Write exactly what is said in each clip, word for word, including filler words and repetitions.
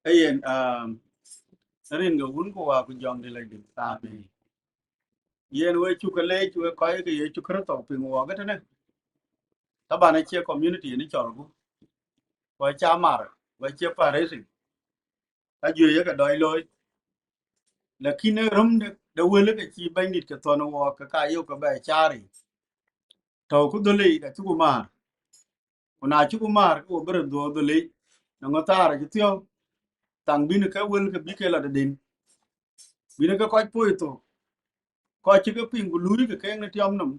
Ayen, um, rin ke wun ku wa ku jɔŋ di la di. Amen. Yen we cuk ke leec we kɔc ke Yecu Kërtho piŋ wɔ ke tënë. Taban acie community ni cɔl ku. Wa ca mar, wa cie fundraising. Ka juëc ye ke dɔc looi. Lakin ë röm de, de wël ke cï Bɛ̈nydït ke thɔn wɔ ke ka yok ke bɛ caar yic. Tɔ̈u ku dhöl yic ka cuk maar. Ku na cuk maar ke wo bï röt dhuɔ̈k dhöl yic. Në ŋö thaar acï thiɔ̈u. Thaŋ bïn ke wël ke bï ke la deden. Bïn ke kɔc puɔ̈i thok. Kɔc cï ke piŋ ku luui ke keek në tiɔm nɔm.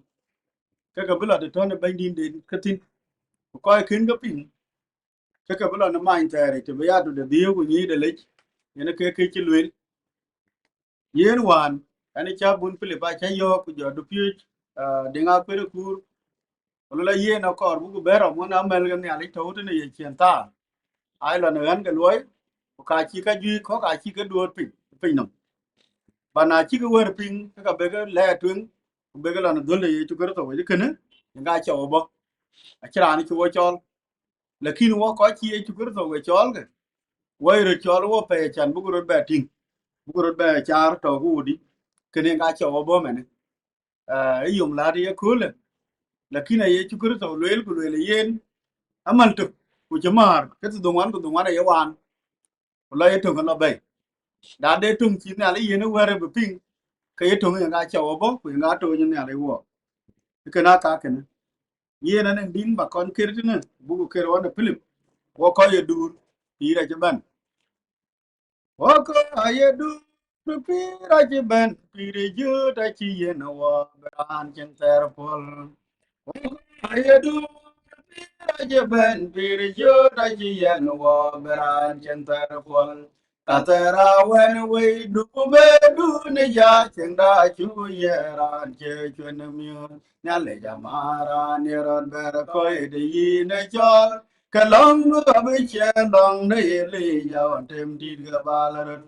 Ke ke bï la de tɔ̈ në Bɛ̈nydït den ke thïn. Ku kɔc kën ke piŋ. Ke ke bï lɔ në many thɛɛr yic, të bï ya du de dhiëëu ku nyic de lec, yen ke kë cï lueel. Yen wään, ɛn cä bun Pilip acä yɔ̈ɔ̈k ku jɔ du piööc, ah, Deŋ Akuër ë kuur. Ku lɔ la yen akɔɔr buk bɛ̈ɛ̈r rɔm wën amɛ̈l ke Nhialic tɔ̈u tënë ye ciɛ̈n thaar. Ai lɔ në ɣän ke luɔi, ku ka cï ka juëc kɔ̈k aa cï ke duööt piny, piny nɔm. Ba na cï ke wɛ̈ɛ̈r piŋ, ke ka bek lɛɛr tueŋ, ku bek lɔ në dhöl de Yecu Kërtho wec kënë, yen ka cɔu bɔ̈. Acïn raan cï wo cɔɔl. Lakin wɔ kɔc cï Yecu Kërtho ke cɔɔl ke, wɔ ye röt cɔɔl wɔ pɛɛi can buk röt bɛ tïŋ, buk röt bɛ caar tɔ̈u ku wudi, kënë ka cɔu wɔ bɔ̈ mɛnë. Ah, ë yom laat ye köölë, lakin a Yecu Kërtho lueel ku lueel yen, amäl tök, ku cï määr, ke thiërdhoŋuan ku dhoŋuan aye waan, ku lɔ ye töŋ ë lɔ bɛ̈i. Na de töŋ cï Nhialic yen ë wɛ̈ɛ̈r ë bï piŋ, ke ye töŋ yen ka cɔu wɔ bɔ̈, ku yen ka tooc ë Nhialic wɔ. Kënë aa ka kënë. Yen anɛŋ dïn ba kɔn ker tënë, buk ker ɣɔn ë Pilip, wɔ kɔc ye duur, pïïr acï bɛ̈n. Wɔ kɔc aye duur, pïïr acï bɛ̈n, pïïr ë jöt acï yen wɔ bï raan cieŋ thɛɛr puɔ̈l. Wɔ kɔc aye duur, pïïr acï bɛ̈n, pïïr ë jöt acï yen wɔ bï raan cieŋ thɛɛr puɔ̈l. Ka thɛɛr awɛn wei du ku bɛ du në ya cieŋda cu ye raan cie cuën miöör. Nhialic amar raan ye rɔt bɛ̈ɛ̈r kɔc de yïn ë cɔɔl, ke lɔ̈ŋdu abï ciɛ lɔ̈ŋ de Elija ɣɔn tem dït ke bal röt.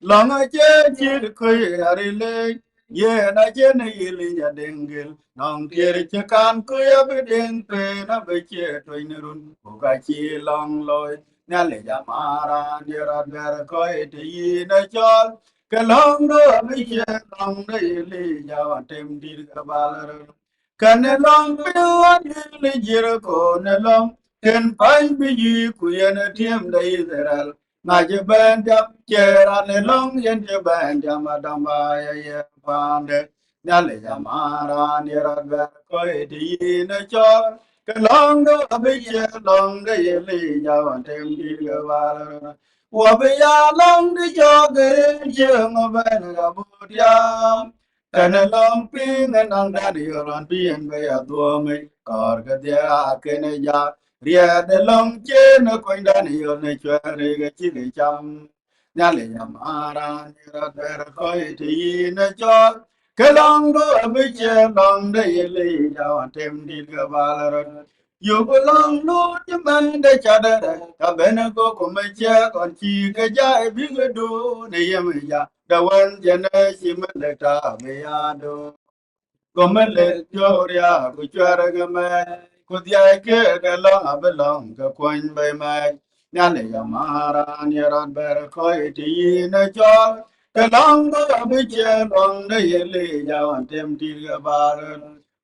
Lɔ̈ŋ acie cït kuc aril leec, yen acïn Elija deŋ gël. Nɔŋ tiër cï kan kuc abï deŋ peen abï ciɛ tueny në run, ku ka cï lɔ̈ŋ looi. Nhialic amar raan ye rɔt bɛ̈ɛ̈r kɔc të yïn ë cɔɔl, ke lɔ̈ŋdu abï ciɛ lɔ̈ŋ de Elija ɣɔn tem dït ke bal röt. Kënë lɔ̈ŋ bï ɣɔn yïl Jeriko në lɔ̈ŋ, kën päny bï yï ku yen ë tiëm de Yithriɛl. Ŋa cï bɛ̈n jam, cie raan ë lɔ̈ŋ yen cï bɛ̈n jam, adɔm ba ya ye paande. Nhialic amar raan ye rɔt bɛ̈ɛ̈r kɔc të yïn ë cɔɔl, ke lɔ̈ŋdu abï ciɛ lɔ̈ŋ de Elija ɣɔn tem dït ke bal röt. Wɔ bï ya lɔ̈ŋ de cɔk rin cieŋ ëbɛ̈n ka bot yam. Kënë lɔ̈ŋ piŋ ënɔŋ Daniel ɣɔn bï yen bï ya dhuɔ̈ɔ̈mic, kɔɔr ke dhiëëk akënë ja. Riɛɛt de lɔ̈ŋ cïn ë kony Daniel në cuɛ̈ɛ̈r rik acïk cam. Nhialic amar raan ye rɔt bɛ̈ɛ̈r kɔc të yïn ë cɔɔl, ke lɔ̈ŋdu abï ciɛ lɔ̈ŋ de Elija ɣɔn tem dït ke bal röt. Yökë lɔ̈ŋ nu cï mɛn de cadɛrɛ, ka ben go ku me ciɛk ɣɔn cï ke jai bïk du në yem ja. De wën jɛn ë cï me lek ta bï ya du. Go me lek piɔ̈u riaak ku cuɛ̈r ke mɛɛc, ku dhiac ke ke lɔ̈ŋ abï lɔ̈ŋ ke kuɔny bei mɛɛc. Nhialic amääran ye rɔt bɛ̈r kɔc të yïn ë cɔl, ke lɔ̈ŋdu abï ciɛɛn lɔ̈ŋde ye liic aɣɔn tem tït ke bäär.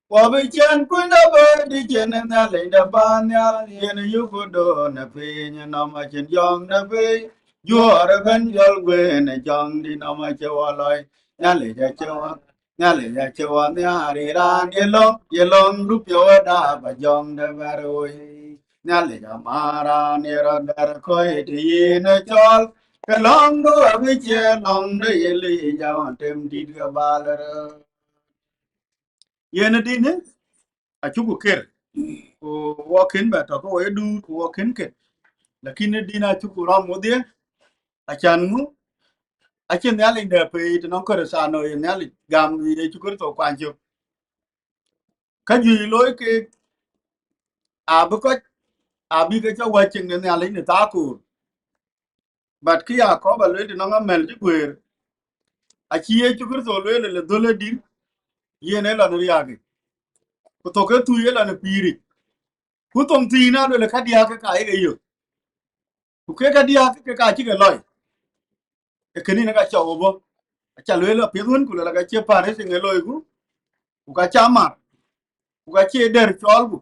Ku abï ciɛɛn kuc de bɛ̈ɛ̈i cïn Nhialic de paan nhial, yen yuku döön ë piny nɔm acïn jɔŋ de piny, juɔ̈ɔ̈r ëbɛ̈n jɔl guëën ë jɔŋdï nɔm acï wɔ lɔc. Nhialic acï wɔ, Nhialic acï wɔ nhiaar ë raan ye lɔ̈ŋ, ye lɔ̈ŋdu piɔ̈u ë daap ajɔŋde bɛ̈r woi. Nhialic amääran ye rɔt bɛ̈r kɔc të yïn ë cɔl, ke lɔ̈ŋdu abï ciɛɛn lɔ̈ŋde ye liic aɣɔn tem tït ke bäär. Yen ë dïnë acuku ker, ku wɔ kën bɛ tɔ̈ ke wɔ ye duut, ku wɔ kën ket, lakin ë dïnë acuku rɔm wodhie, acan ŋu, acïn Nhialic dɛ pei të nɔŋ Krïthano ye Nhialic gam Yecu Kërtho kuany cök. Ka juëc looi keek, abï kɔc, abï ke cɔk wäc cieŋ de Nhialic në thaa koor. But kë ya kɔ̈p alueel të nɔŋ amɛ̈l cï guëër, acï Yecu Kërtho lueel ëlë dhöl ë dït, yen ë lɔ në riääk yic, ku thok ë thuc ë lɔ në pïïr yic. Ku thoŋ thiin alueel ë kadiäk ke ka ye ke yök, ku ke kadiäk ke ka cï ke lɔc. Ee kënë yen ka cɔk ë bɔ̈, aca lueel apiɛth wën, ku lueel ka cie pär ë thiŋ ë loiku, ku ka ca mar, ku ka cie dɛ̈r cɔɔlku,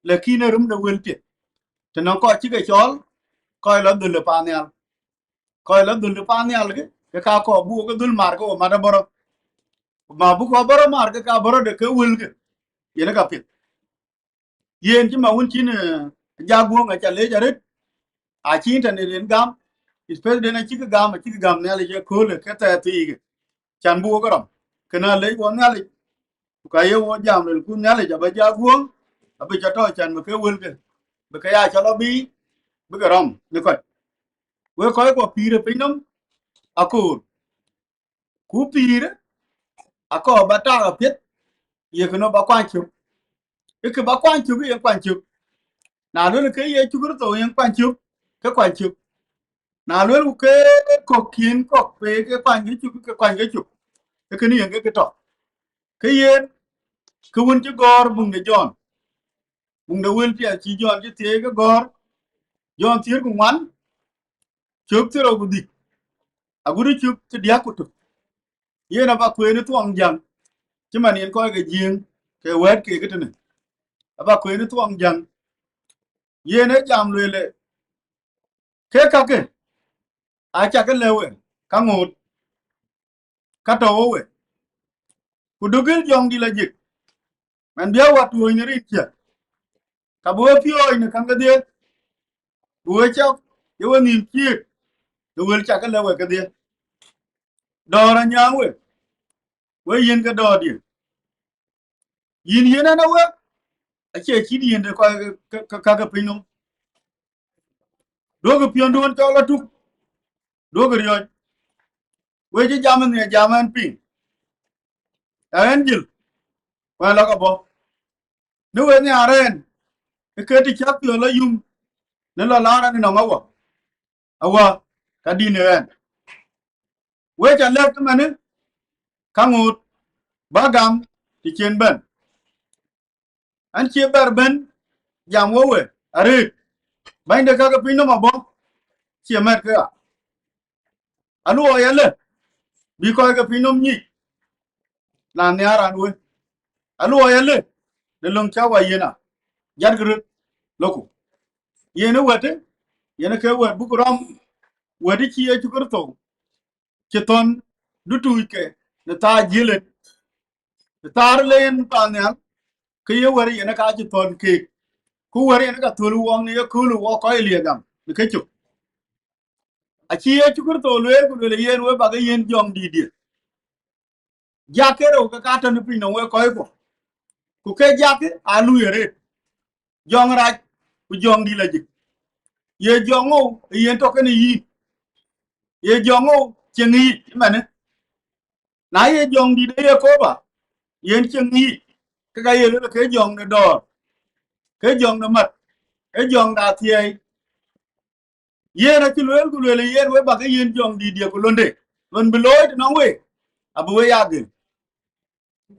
lakin ë rum de wël piɛth. Të nɔŋ kɔc cï ke cɔɔl, kɔc lɔ dhöl de paannhial, kɔc lɔ dhöl de paannhial ke, ke ka kɔɔr buk ke dhöl mar ke wo mat abɔ̈rɔ. Ku ma buk abɔ̈rɔ mar ke ka bɔ̈rɔ de ke wëlke, yen ë ka piɛth. Yen cï ma wën cïn, eh, Jaguɔ̈ŋ aca leec arëët, acï internet yen gam, space den acïkï gam, acïkï gam Nhialic ëköölë ke thɛɛr thiikë, can bï wok rɔm. Kënë alec wɔ Nhialic, ku ka ye wɔ jam luelku Nhialic abä Jaguɔ̈ŋ, abï cä tɔ̈ can bï ke wëlke, bï ke ya cä lɔ biic, bï ke rɔm në kɔc. Wek kɔc kuɔ pïïr ë piny nɔm akoor. Ku pïïrë akɔɔr ba tak apiɛth, ye kënë ba kuany cök. Ë kë ba kuany cök, yen kuany cök. Na luel ke Yecu Kërtho yen kuany cök, ke kuany cök. Na luel ku ke kɔ̈k kiën kɔ̈k pe ke kuany ke cök, ke kuany ke cök. Ë kënë yen ke kë tɔ̈. Ke yen, kë wën cï gɔ̈ɔ̈r buŋ de Jɔn. Buŋ de wël piɛth cï Jɔn cï thiëëc ke gɔ̈ɔ̈r. Jɔn thiëër ku ŋuan, cök thiërou ku dhïc, agut cök thiërdiäk ku tök. Yen aba kueen ë thuɔŋ jäŋ, cï man yen kɔc ke Jiëëŋ ke wɛ̈ɛ̈t keek tënë. Aba kueen ë thuɔŋ jäŋ, yen ë jam lueel, ke kakë, acakë lëu we, ka ŋoot, ka tɔ̈u we, ku dugil jɔŋdï lɔ jik, man bï awat tuööny në rin ciɛk, ka bï we piööc në käŋ kedhie, bï we cɔk ye we nhïïm ciëët, në wël cakë lëu we kedhie. Dɔ̈ɔ̈r anyääŋ we, we yiën ke dɔ̈ɔ̈rdiɛ̈. Yïn yiën ɛn awek, acie cït yiën de kɔc ke, ke, ke, ke piny nɔm. Duökï piɔ̈nduön cɔl atuk, duökï riɔ̈c. We cï jam ënhiɛ jam ɛn piŋ, ë ɛn jël, ku ɛn lɔ ke bɔ̈. Në we nhiaar ɛn, ë ke të cäk piɔ̈ɔ̈th lɔ yum, në lɔ laar ɛn ënɔŋ awä, awä, ka dïn ë ɛn. We ca lɛ̈k ëmënë, ka ŋoot, bä gam, të cien bɛ̈n. Ɛn cie bɛ̈r bɛ̈n, jam wɔ we, arëët, bäny de käk ke piny nɔm abɔ̈, cie mɛt ke ɣa. Aluɔi alë, bï kɔc ke piny nɔm nyic, na nhiaar raan we. Aluɔi alë, de löŋ cä wa yiën a, jatkï röt, loku. Yen ë wɛ̈të, yen ë ke wɛ̈t buk rɔm, wɛ̈të cï Yecu Kërtho, cï thɔ̈n dutuucke në thaar jiël en, në thaar le yen paannhial, ke ye wɛ̈t yen ka cï thɔ̈n keek, ku wɛ̈t yen ka thöl wɔŋ në ye kööl wɔ kɔc liëëk gam në kecök. Acï Yecu Kërtho lueel, ku lueel yen we bä ke yiën jɔŋdïtdiɛ̈. Jak ke rou ke ka tɔ̈ në piny nɔm wek kɔc kuɔ, ku ke jak aa luui arëët. Jɔŋ rac, ku jɔŋdït lɔ jik. Ye jɔŋ ŋou ë yen tɔ̈ kenë yïn? Ye jɔŋ ŋou cieŋ yic ëmënë? Na ye jɔŋdït ë Yekoba, yen cieŋ yic, ke ka ye lueel ke jɔŋ de dɔ̈ɔ̈r, ke jɔŋ de mat, ke jɔŋ de athiɛɛi. Yen acï lueel, ku lueel yen we bä ke yiën jɔŋdïtdiɛ̈ ku londe, lon bï looi të nɔŋ we, abï we ya gël.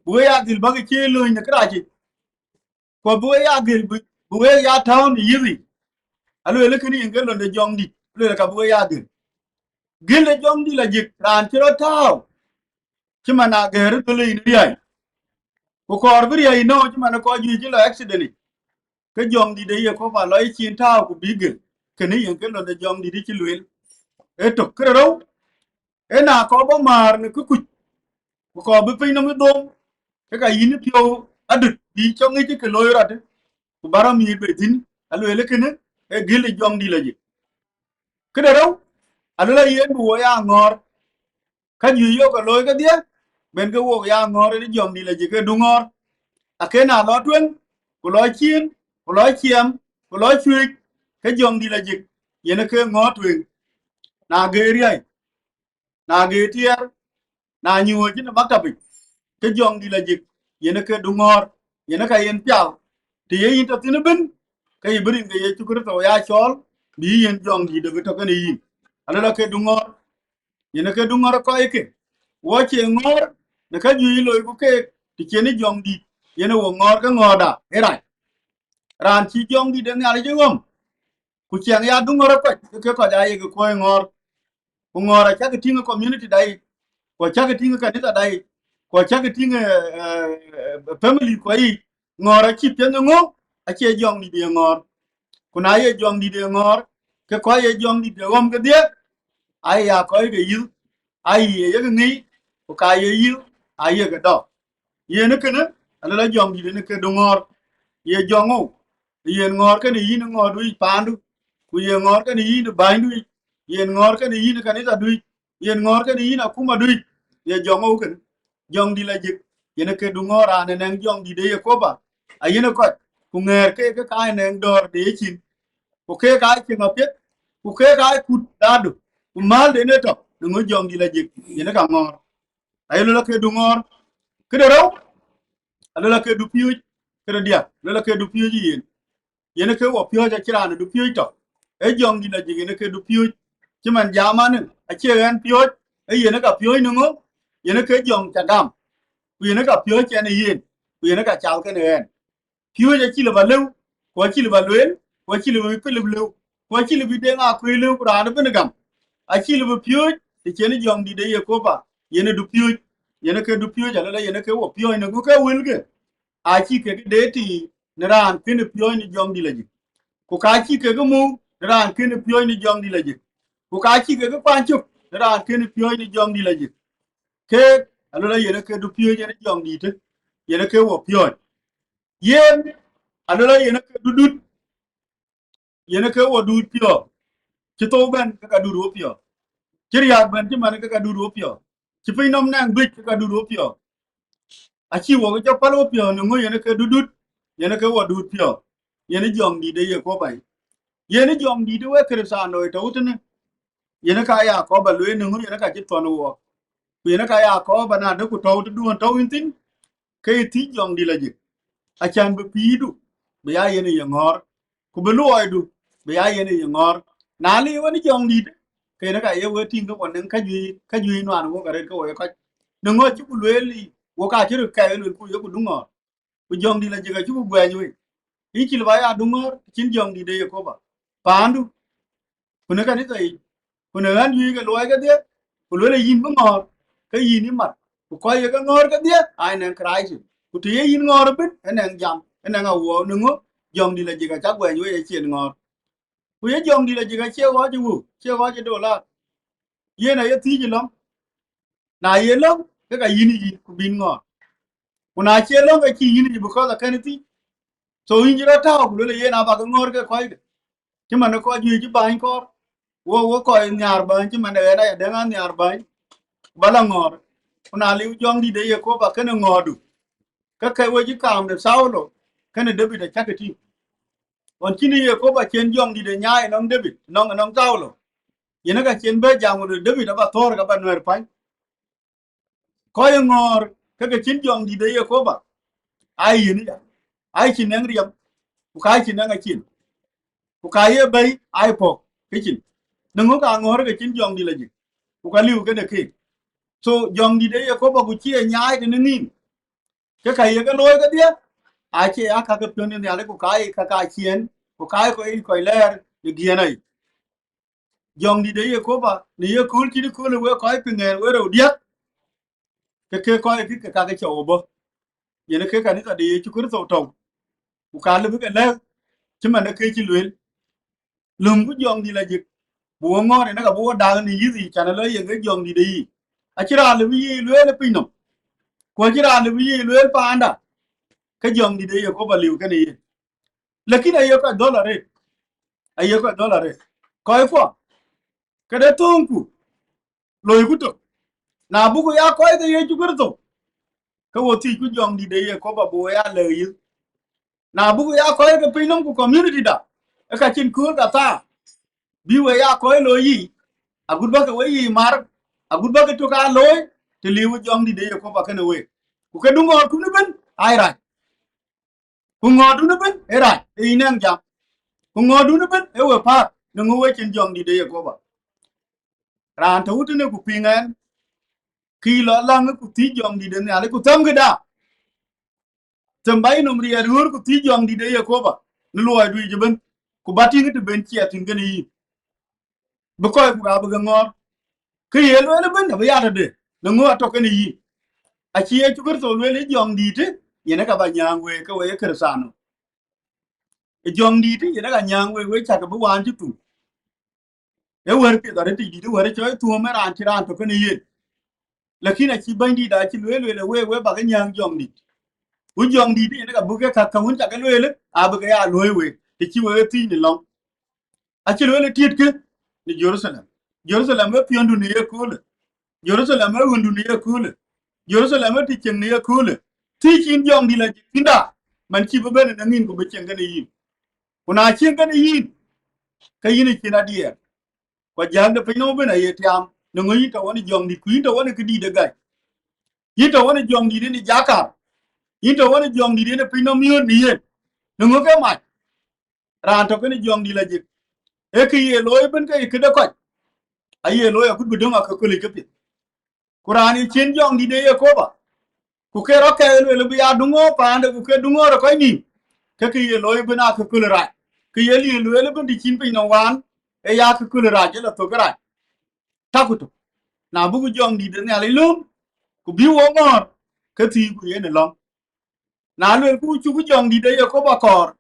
Bï we ya gël bäk cï lööny në kërac yic, ku bï we ya gël bï, bï we ya tääu në yïth yic. Alueel kënë yen ke lon de Jɔŋdït, alueel ka bï we ya gël. Gël de Jɔŋdït Lajik, raan cï rɔt tääu, cï man agɛ̈ɛ̈r ë dhöl ë yïn riäi. Ku kɔɔr bï riäi nɔ̈k cï man ë kɔc juëc cï lɔ accident yic. Ke Jɔŋdït de Yekoba lɔ yï cin tääu ku bï gël. Kënë yen ke lon de Jɔŋdït cï lueel. Ee tök. Kë de rou, ee na kɔɔr bä määr në kë kuc, ku kɔɔr bï piny nɔm ë dhom, ke ka yïn ë piɔ̈u adut bï cɔk ŋic ke looi rɔt, ku bä rɔt miit bei thïn, alueel kënë, ee gël ë Jɔŋdït Lajik. Kë de rou, alueel ayen bï wo ya ŋɔ̈ɔ̈r, ka juëc yok ke looi kedhie, ben ke wok ya ŋɔ̈ɔ̈r ë Jɔŋdït Lajik ke du ŋɔ̈ɔ̈r. Akën a lɔ tueŋ, ku lɔ ciin, ku lɔ ciɛɛm, ku lɔ cuëëc, ke Jɔŋdït Lajik, yen ë ke ŋɔ̈ɔ̈r tueŋ. Na geer riäi, na geer tiɛɛr, na nyuööc në maktabic, ke Jɔŋdït Lajik, yen ë ke du ŋɔ̈ɔ̈r, yen ë ka yen pial. Të ye yïn tɔ thïn ëbën, ke yï bï rin ke Yecu Kërtho ya cɔɔl, bï yï yen Jɔŋdït de bï tɔ kënë yïn. Alëla ke du ŋɔ̈ɔ̈r, yen ë ke du ŋɔ̈ɔ̈r ë kɔc ke. Wo cie ŋɔ̈ɔ̈r në ka juëc loiku keek, të cïn ë Jɔŋdït, yen ë wo ŋɔ̈ɔ̈r ke ŋɔ̈ɔ̈rda ë rac. Raan cï Jɔŋdït de Nhialic ë ɣɔ̈m, ku ciɛŋ ya du ŋɔ̈ɔ̈r ë kɔc, ke kɔc aa yek kuɔ̈i ŋɔ̈ɔ̈r. Ku ŋɔ̈ɔ̈r acäkï tïŋ ë community da yic, ku acäkï tïŋ ë kanitha da yic, ku acäkï tïŋ ë, ë, ë family kuɔ yic. Ŋɔ̈ɔ̈r acï piɛth ë ŋö, acie Jɔŋdït ye ŋɔ̈ɔ̈r. Ku na ye Jɔŋdït ye ŋɔ̈ɔ̈r, ke kɔc ye Jɔŋdït ye ɣɔ̈m kedhie, aye ya kɔc ke yïth, aye yek ŋic, ku ka ye yïth, aye ke dɔk. Yen ë kënë, alëla Jɔŋdït yen ë ke du ŋɔ̈ɔ̈r, ye Jɔŋ ɣou, yen ŋɔ̈ɔ̈r kënë yïn ë ŋɔ̈ɔ̈rdu yic paandu, ku ye ŋɔ̈ɔ̈r kënë yïn ë bänydu yic, yen ŋɔ̈ɔ̈r kënë yïn ë kanithadu yic, yen ŋɔ̈ɔ̈r kënë yïn akumadu yic, ye Jɔŋ ɣou kënë. Jɔŋdït Lajik, yen ë ke du ŋɔ̈ɔ̈r raan ë nɛŋ Jɔŋdït de Yekoba, ayen ë kɔc, ku ŋɛ̈ɛ̈r keek ke ka ë nɛŋ dɔ̈ɔ̈r de yecin. Ku keek aa cieŋ apiɛth, ku keek aa kut dadu, ku mälden ë tɔ, në ŋö Jɔŋdït Lajik, yen ë ka ŋɔ̈ɔ̈r. Aye luel ake du ŋɔ̈ɔ̈r. Kë de rou, aluel ake du piööc, kë de diäk, luel ake du piööc yen. Yen ë ke wo piööc, acï raan du piööc tɔ. Ee Jɔŋdït Lajik yen ë ke du piööc. Cï man jam anë, acie ɣɛn piööc, ee yen ë ka piööc në ŋö, yen ë ke Jɔŋ ca gam. Ku yen ë ka piööc ɛn ë yen, ku yen ë ka cal kënë ɣɛn. Piööc acï lë bä lëu, ku acï lë bä lueel, ku acï lë bï Pilip lëu, ku acï lë bï Deŋ Akuëi lëu, ku raan ëbën gam. Acï lë bï piööc, të cïn Jɔŋdït de Yekoba, yen ë du piööc, yen ë ke du piööc, alëla yen ë ke wo piööc në ŋö ke wëlke. Acï kek deet në raan kënë piööc në Jɔŋdït Lajik. Ku ka cï kek muk në raan kënë piööc në Jɔŋdït Lajik. Ku ka cï kek kuany cök në raan kënë piööc në Jɔŋdït Lajik. Keek, alëla yen ë ke du piööc yen ë Jɔŋdït, yen ë ke wo piööc. Yen, alëla yen ë ke du dut, yen ë ke wo duut piɔ̈ɔ̈th. Cï thou bɛ̈n, ke ka duut wo piɔ̈ɔ̈th. Cï riääk bɛ̈n, cï man, ke ka duut wo piɔ̈ɔ̈th. Cï piny nɔm nɛŋ duëc, ke ka duut wo piɔ̈ɔ̈th. Acï wok jɔ päl wo piɔ̈ɔ̈th në ŋö yen ë ke du dut, yen ë ke wo duut piɔ̈ɔ̈th. Yen ë Jɔŋdït de Yekoba. Yen ë Jɔŋdït ë wek Kërthiano ë tɔ̈u tënë. Yen ë ka ya kɔɔr bä lueel në ŋö yen ë ka cï thuɔn wok. Ku yen ë ka ya kɔɔr bä na de ku tɔ̈u tëduön tɔ̈u yïn thïn, ke yï thiëc Jɔŋdït Lajik. Acän bï pïïrdu, bï ya yen ë ye ŋɔ̈ɔ̈r. Ku bï luɔidu, bï ya yen ë ye ŋɔ̈ɔ̈r. Na liu wën Jɔŋdït, ke yen ë ka ye we tïŋ ke wo nɛŋ ka juëc, ka juëc nuan wok arëët ke wo ye kɔc. Në ŋö cï ku lueel, wok acï röt kɛ̈ɛ̈k luel ku ye ku du ŋɔ̈ɔ̈r. Ku Jɔŋdït Lajik acï ku guɛɛny wei. Yïn cï lë bä ya du ŋɔ̈ɔ̈r, cïn Jɔŋdït de Yekoba. Paandu, ku në kanitha yic, ku në ɣän juëc ke luɔi kedhie, ku luel yïn bï ŋɔ̈ɔ̈r, ke yïn yï mat. Ku kɔc ye ke ŋɔ̈ɔ̈r kedhie, aa nɛŋ Kërtho. Ku të ye yïn ŋɔ̈ɔ̈r ëbën, ë nɛŋ jam, ë nɛŋ awuɔɔu në ŋö, Jɔŋdït Lajik acä guɛɛny wei acïn ŋɔ̈ɔ̈r. Ku ye Jɔŋdït Lajik acie ɣɔɔc ë wëu, cie ɣɔɔc ë dolar. Yen aye thiëc ë lɔ̈ŋ. Na ye lɔ̈ŋ, ke ka yïn yï ku bïn ŋɔ̈ɔ̈r. Ku na cie lɔ̈ŋ, ke cï yïn yï, because akën thiëc. So yïn cï rɔt tääu, ku luel yen abä ke ŋɔ̈ɔ̈r ke kɔckë. Cï man ë kɔc juëc cï bäny kɔɔr. Wo, wo kɔc nhiaar bäny, cï man ë ɣɛn aya dɛ̈ŋ a nhiaar bäny. Ku bä la ŋɔ̈ɔ̈r. Ku na liu Jɔŋdït de Yekoba kënë ŋɔ̈ɔ̈rdu, ke ke we cï kaam de Thaulo, kënë David acäkï tïŋ. Ɣɔn cïn Yekoba cien Jɔŋdït de nyaai ënɔŋ David, ënɔŋ, ënɔŋ Thaulo. Yen ë ka cien bɛ jam, ku David abä thɔ̈ɔ̈r, ka bä nuɛɛr pany. Kɔc ë ŋɔ̈ɔ̈r ke ke cïn Jɔŋdït de Yekoba, aa yen ya, aa cïn nɛŋ riɛm, ku ka cïn nɛŋ acin, ku ka ye bɛ̈i aa pɔ̈k ke cin. Në ŋö ka ŋɔ̈ɔ̈r ke cïn Jɔŋdït Lajik, ku ka liu këde keek. So Jɔŋdït de Yekoba ku cï e nyaai tënë nïn, ke ka ye ke looi kedhie, acie aa ka ke piɔ̈n ë Nhialic, ku ka ye ka ka ciɛɛn, ku ka ye kɔc, kɔc lɛɛr, në giɛ̈n ayic. Jɔŋdït de Yekoba, në ye kööl cït kööl ë wek kɔc piŋ ɣɛn wek rou diäk, ke ke kɔc kï ke kakë cɔu bɔ̈. Yen ke kanitha de Yecu Kërtho tɔ̈u, ku ka lëu bï ke lɛ̈k cï man ë ke cï lueel. Lömku Jɔŋdït lajik, bï wo ŋɔ̈ɔ̈r ënë ka bï wo dak në yïth yic, can ë lɔ ye ke Jɔŋdït de yic. Acïn raan lëu bï yic lueel ë piny nɔm, ku acïn raan lëu bï yic lueel paanda, ke Jɔŋdït de Yekoba liu kënë yen. Lakin aye kɔc dhɔ̈l arëët, aye kɔc dhɔ̈l arëët. Kɔckuɔ, këde thööŋku, loiku tök. Na buku ya kɔc ke Yecu Kërtho, ke wo thiëcku Jɔŋdït de Yekoba bï wo ya lɛ̈k yïth. Na buku ya kɔc ke piny nɔm ku community da, ë ka cïn kööl ka thaa, bï we ya kɔc looi yiic, agut bä ke we yiic mar, agut bä ke tök aa looi, të liu Jɔŋdït de Yekoba kënë week. Ku ke du ŋɔɔrkun ëbën, aa rac. Ku ŋɔ̈ɔ̈rdun ëbën ë rac, ë yïn nɛŋ jam. Ku ŋɔ̈ɔ̈rdun ëbën ë we päät, në ŋö we cïn Jɔŋdït de Yekoba. Raan tɔ̈u tënë ku piŋ ɣɛn, kï lɔ läŋ ku thiëc Jɔŋdït de Nhialic ku thɛm këda. Them bä yï nɔm riɛɛr ɣöör ku thiëc Jɔŋdït de Yekoba në luɔidu yic ëbën, ku bä tïŋ të ben ciɛɛth tïŋ kënë yïn. Bï kɔcku abï ke ŋɔ̈ɔ̈r. Kë ye lueel ëbën abï ya tɔ̈de, në ŋö atɔ̈ kënë yïn. Acï Yecu Kërtho lueel ë Jɔŋdït, yen ë ka bä nyääŋ week ke we ye Kërthiano. Ë Jɔŋdït yen ë ka nyääŋ week, we cäk bï waan cï thum. Ee wɛ̈r piɛth arëtic dït, ee wɛ̈r cɔl thuɔ̈ɔ̈m ë raan cï raan tök kënë yen. Lakin acï Bɛ̈nydït acï lueel lueel ë week, we bä ke nyääŋ Jɔŋdït. Ku Jɔŋdït yen ë ka bï ke ka, ka wën cä ke lueel, abï ke ya luɔ̈i week, të cï wek e thiëc në lɔ̈ŋ. Acï lueel ë tiëtkë në Jeruthalem. Jeruthalem ë piɔ̈ndu në ye köölë. Jeruthalem ë ɣöndu në ye köölë. Jeruthalem ë të cieŋ në ye köölë. Thiëc cïn Jɔŋdït la cïn da, man cï bï bɛ̈n ë nɔŋ yïn ku bï cieŋ kënë yïn. Ku na cieŋ kënë yïn, ke yïn ë cïn adiɛɛr. Ku ajäk de piny nɔm ëbën aye tiaam, në ŋö yïn tɔ̈ wën ë Jɔŋdït, ku yïn tɔ̈ wën ë këdït ë gäi. Yïn tɔ̈ wën ë Jɔŋdït yen ë jakar. Yïn tɔ̈ wën ë Jɔŋdït yen ë piny nɔm miööt në yen. Në ŋö ke mac? Raan tɔ̈ kënë Jɔŋdït la jik. Ee kë ye looi ëbën ke ye këde kɔc. Aye looi akut bï döŋ akököl yic kepiɛth. Ku raan ye cïn Jɔŋdït de Yekoba, ku ke rɔt kɛ̈ɛ̈k lueel bï ya duŋöör paande, ku ke duŋöör ë kɔc nïïm, ke kë ye looi ëbën akököl rac. Kë ye liu lueel ëbën të cïn piny nɔm waan, ee ya akököl rac, ë la thök rac. Taku tök. Na buku Jɔŋdït de Nhialic lööm, ku bï wo ŋɔ̈ɔ̈r, ke thiëëcku yen ë lɔ̈ŋ. Na luelku cuku Jɔŋdït de Yekoba kɔɔr,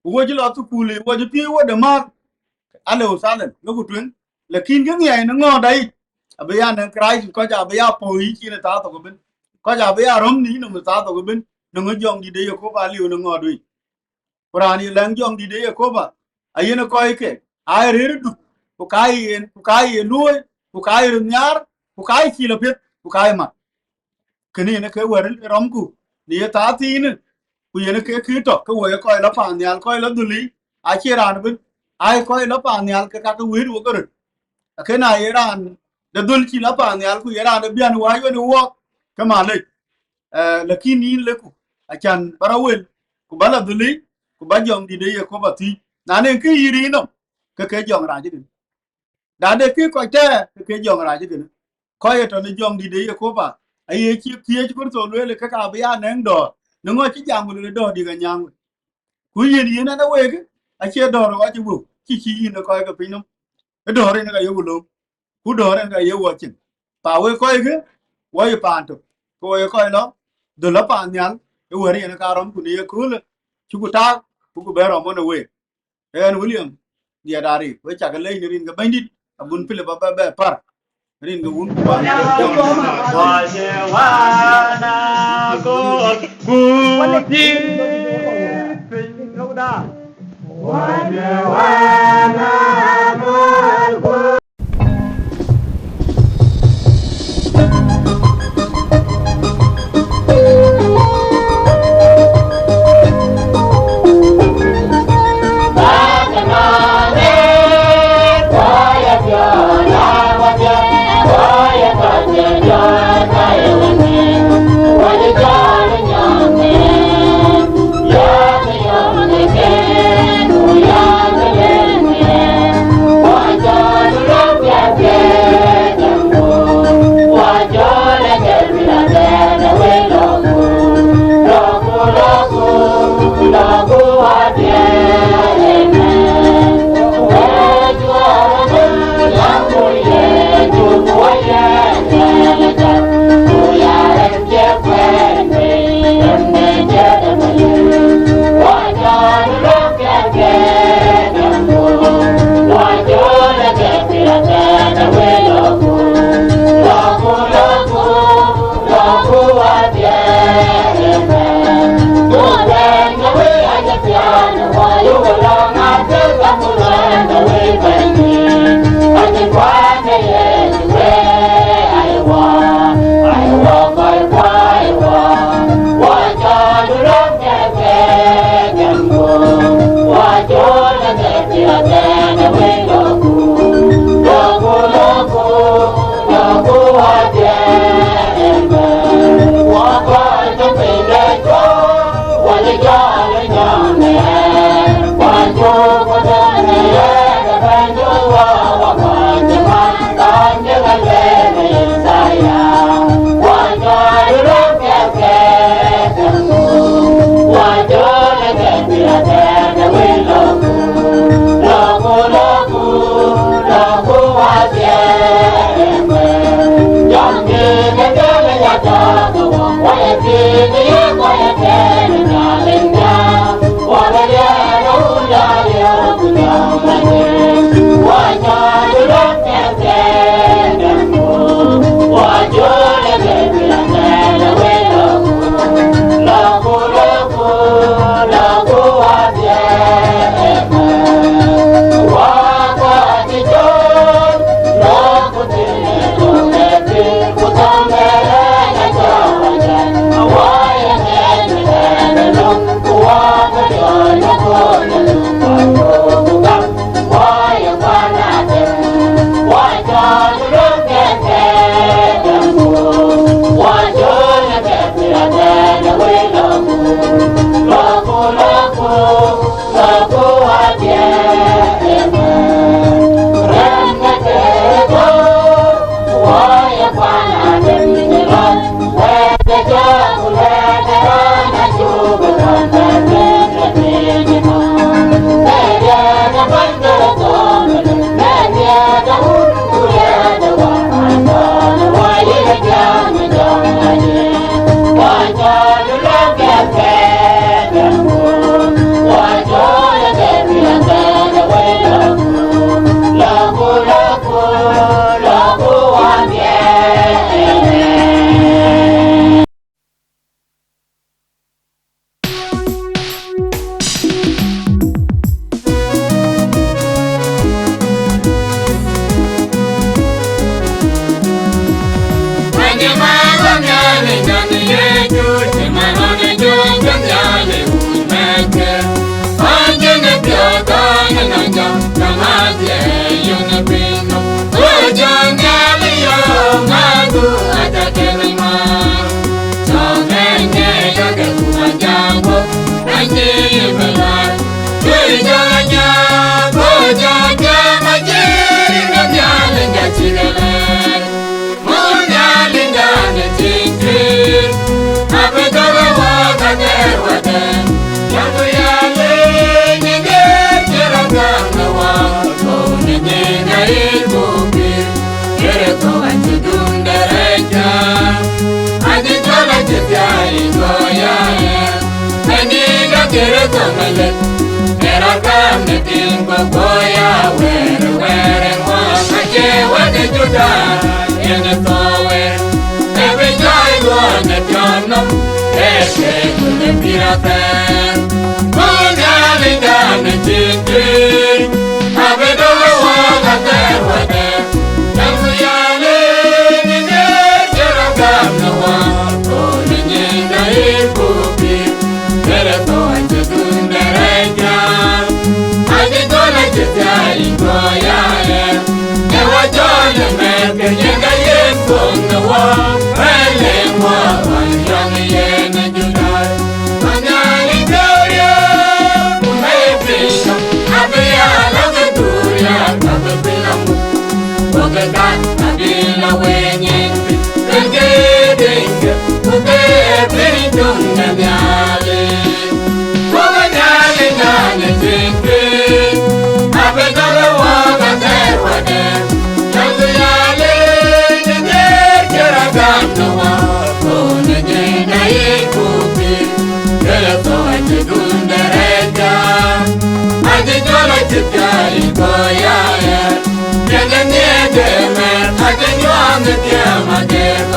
ku wo cï lɔ thukul, wo cï piëëc wo de määr, ale uthalem, loku tueŋ. Lakin kë ŋiɛc në ŋɔ̈ɔ̈rda yic, abï ya në crisis, kɔc abï ya pɔ̈u yic yen ë thaa thok ëbën. Kɔc abï ya röm në yïnɔm ë thaa thok ëbën, në ŋö Jɔŋdït de Yekoba aliu në ŋɔ̈ɔ̈rdu yic. Ku raan ye lɛ̈ŋ Jɔŋdït de Yekoba, ayen ë kɔc ke, aa ye rëër ë duk, ku ka ye yen, ku ka ye luööi, ku ka ye röt nhiaar, ku ka ye cil apiɛth, ku ka ye mat. Kënë yen ke wɛ̈t ë rɔmku në ye thaa thiinë, ku yen ke kë tɔ̈ ke wo ye kɔc lɔ paannhial, kɔc lɔ dhöl yiic, acie raan ëbën, aa ye kɔc lɔ paannhial ke ka ke wëët wok ë röt. Akën aa ye raan de dhöl cï lɔ paannhial, ku ye raan de biän wääc wën ë wɔɔk, ke malec. Eh, lakin yïn leku, acan bä rɔ wel, ku bä lɔ dhöl yiic, ku bä Jɔŋdït de Yekoba thiëc. Na nɛŋ kë yï riin nɔm, ke ke jɔŋ rac ëkënë. Na de kë kɔc tɛɛr, ke ke jɔŋ rac ëkënë. Kɔc ë tɔ̈ në Jɔŋdït de Yekoba, aye cï Yecu Kërtho lueel, ke ka bï ya nɛŋ dɔ̈ɔ̈r, në ŋö cï jam ku lueel dɔ̈ɔ̈r dïk anyaaŋ wek. Ku yen yen ɛn ë week, acie dɔ̈ɔ̈r ɣɔc ë wëu, cï cï yïn ë kɔc ke piny nɔm. Ë dɔ̈ɔ̈r en ka ye wëu lööm, ku dɔ̈ɔ̈r en ka ye wɔ cin. Pa wek kɔc ke, wɔ ye paan tök, ke wɔ ye kɔc lɔ, dhöl lɔ paannhial, ë wɛ̈t yen ka rɔm ku në ye köölë, cuku taak, ku ku bɛ rɔm ɣɔn ë week. Ɣɛn William Diɛt Ari, we cak lɛc në rin ke Bɛ̈nydït, abun Pilip abɛ bɛ par, rin ke wun ku wän.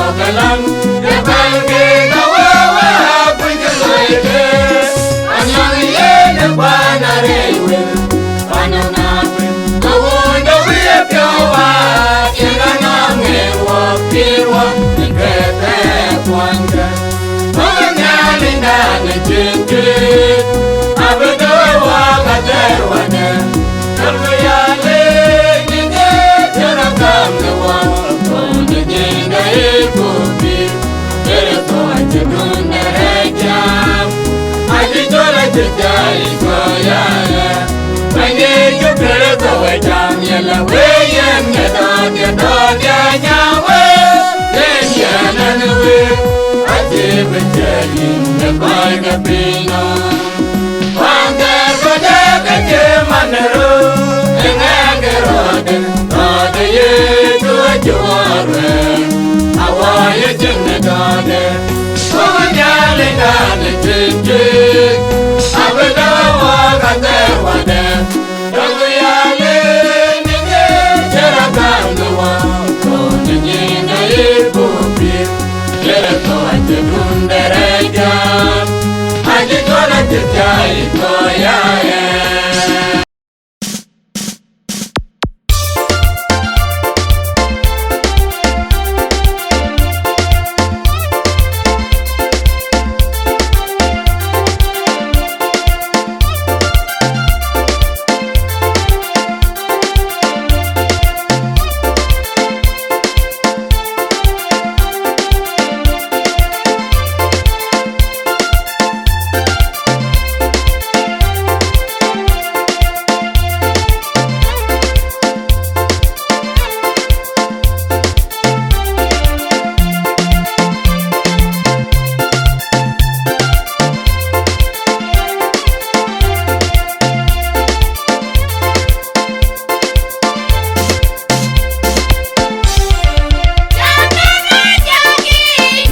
Kalam, ke bal ke ka wa wa, kun ke loy ke. Anang ye ne pa na re we. Pa na na pe. Ka wo da we pia wa. Ke ka na nge wa, pir wa, ke te kwan ke. Ko nya linda ne chin ke. Abdo wa ka te wa ne. Piny nɔm. Wandɛ kɔdɛ kɛ jɛ man ro, eŋɛ kɛ rɔdɛ, rɔdɛ ye tuɔ jɛ wɔrɛ. Awɔ ye jɛ ne dɔdɛ. Kɔmɛ nyali dani jɛ jɛ. Abɛ dɔ wɔ ka tɛ wadɛ. Dɔdɛ ya le ni jɛ jɛ ra kan wɔ. Kɔmɛ nyina ye kɔpi. Jɛ ra kɔ jɛ dun dɛ rɛ jam.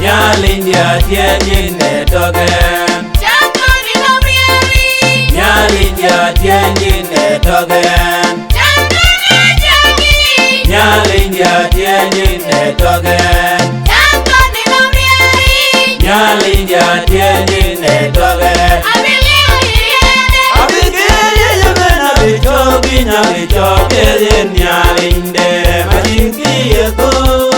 Nyaliŋ diɛt tiɛɛc in ë tɔ̈k ɛn. Nyaliŋ diɛt tiɛɛc in ë tɔ̈k ɛn. Nyaliŋ diɛt tiɛɛc in ë tɔ̈k ɛn. Nyaliŋ diɛt tiɛɛc in ë tɔ̈k ɛn. Abï gëër ye yemën abï cɔk, in abï cɔk, ye yen Nhialiŋ de macin kï ye thok.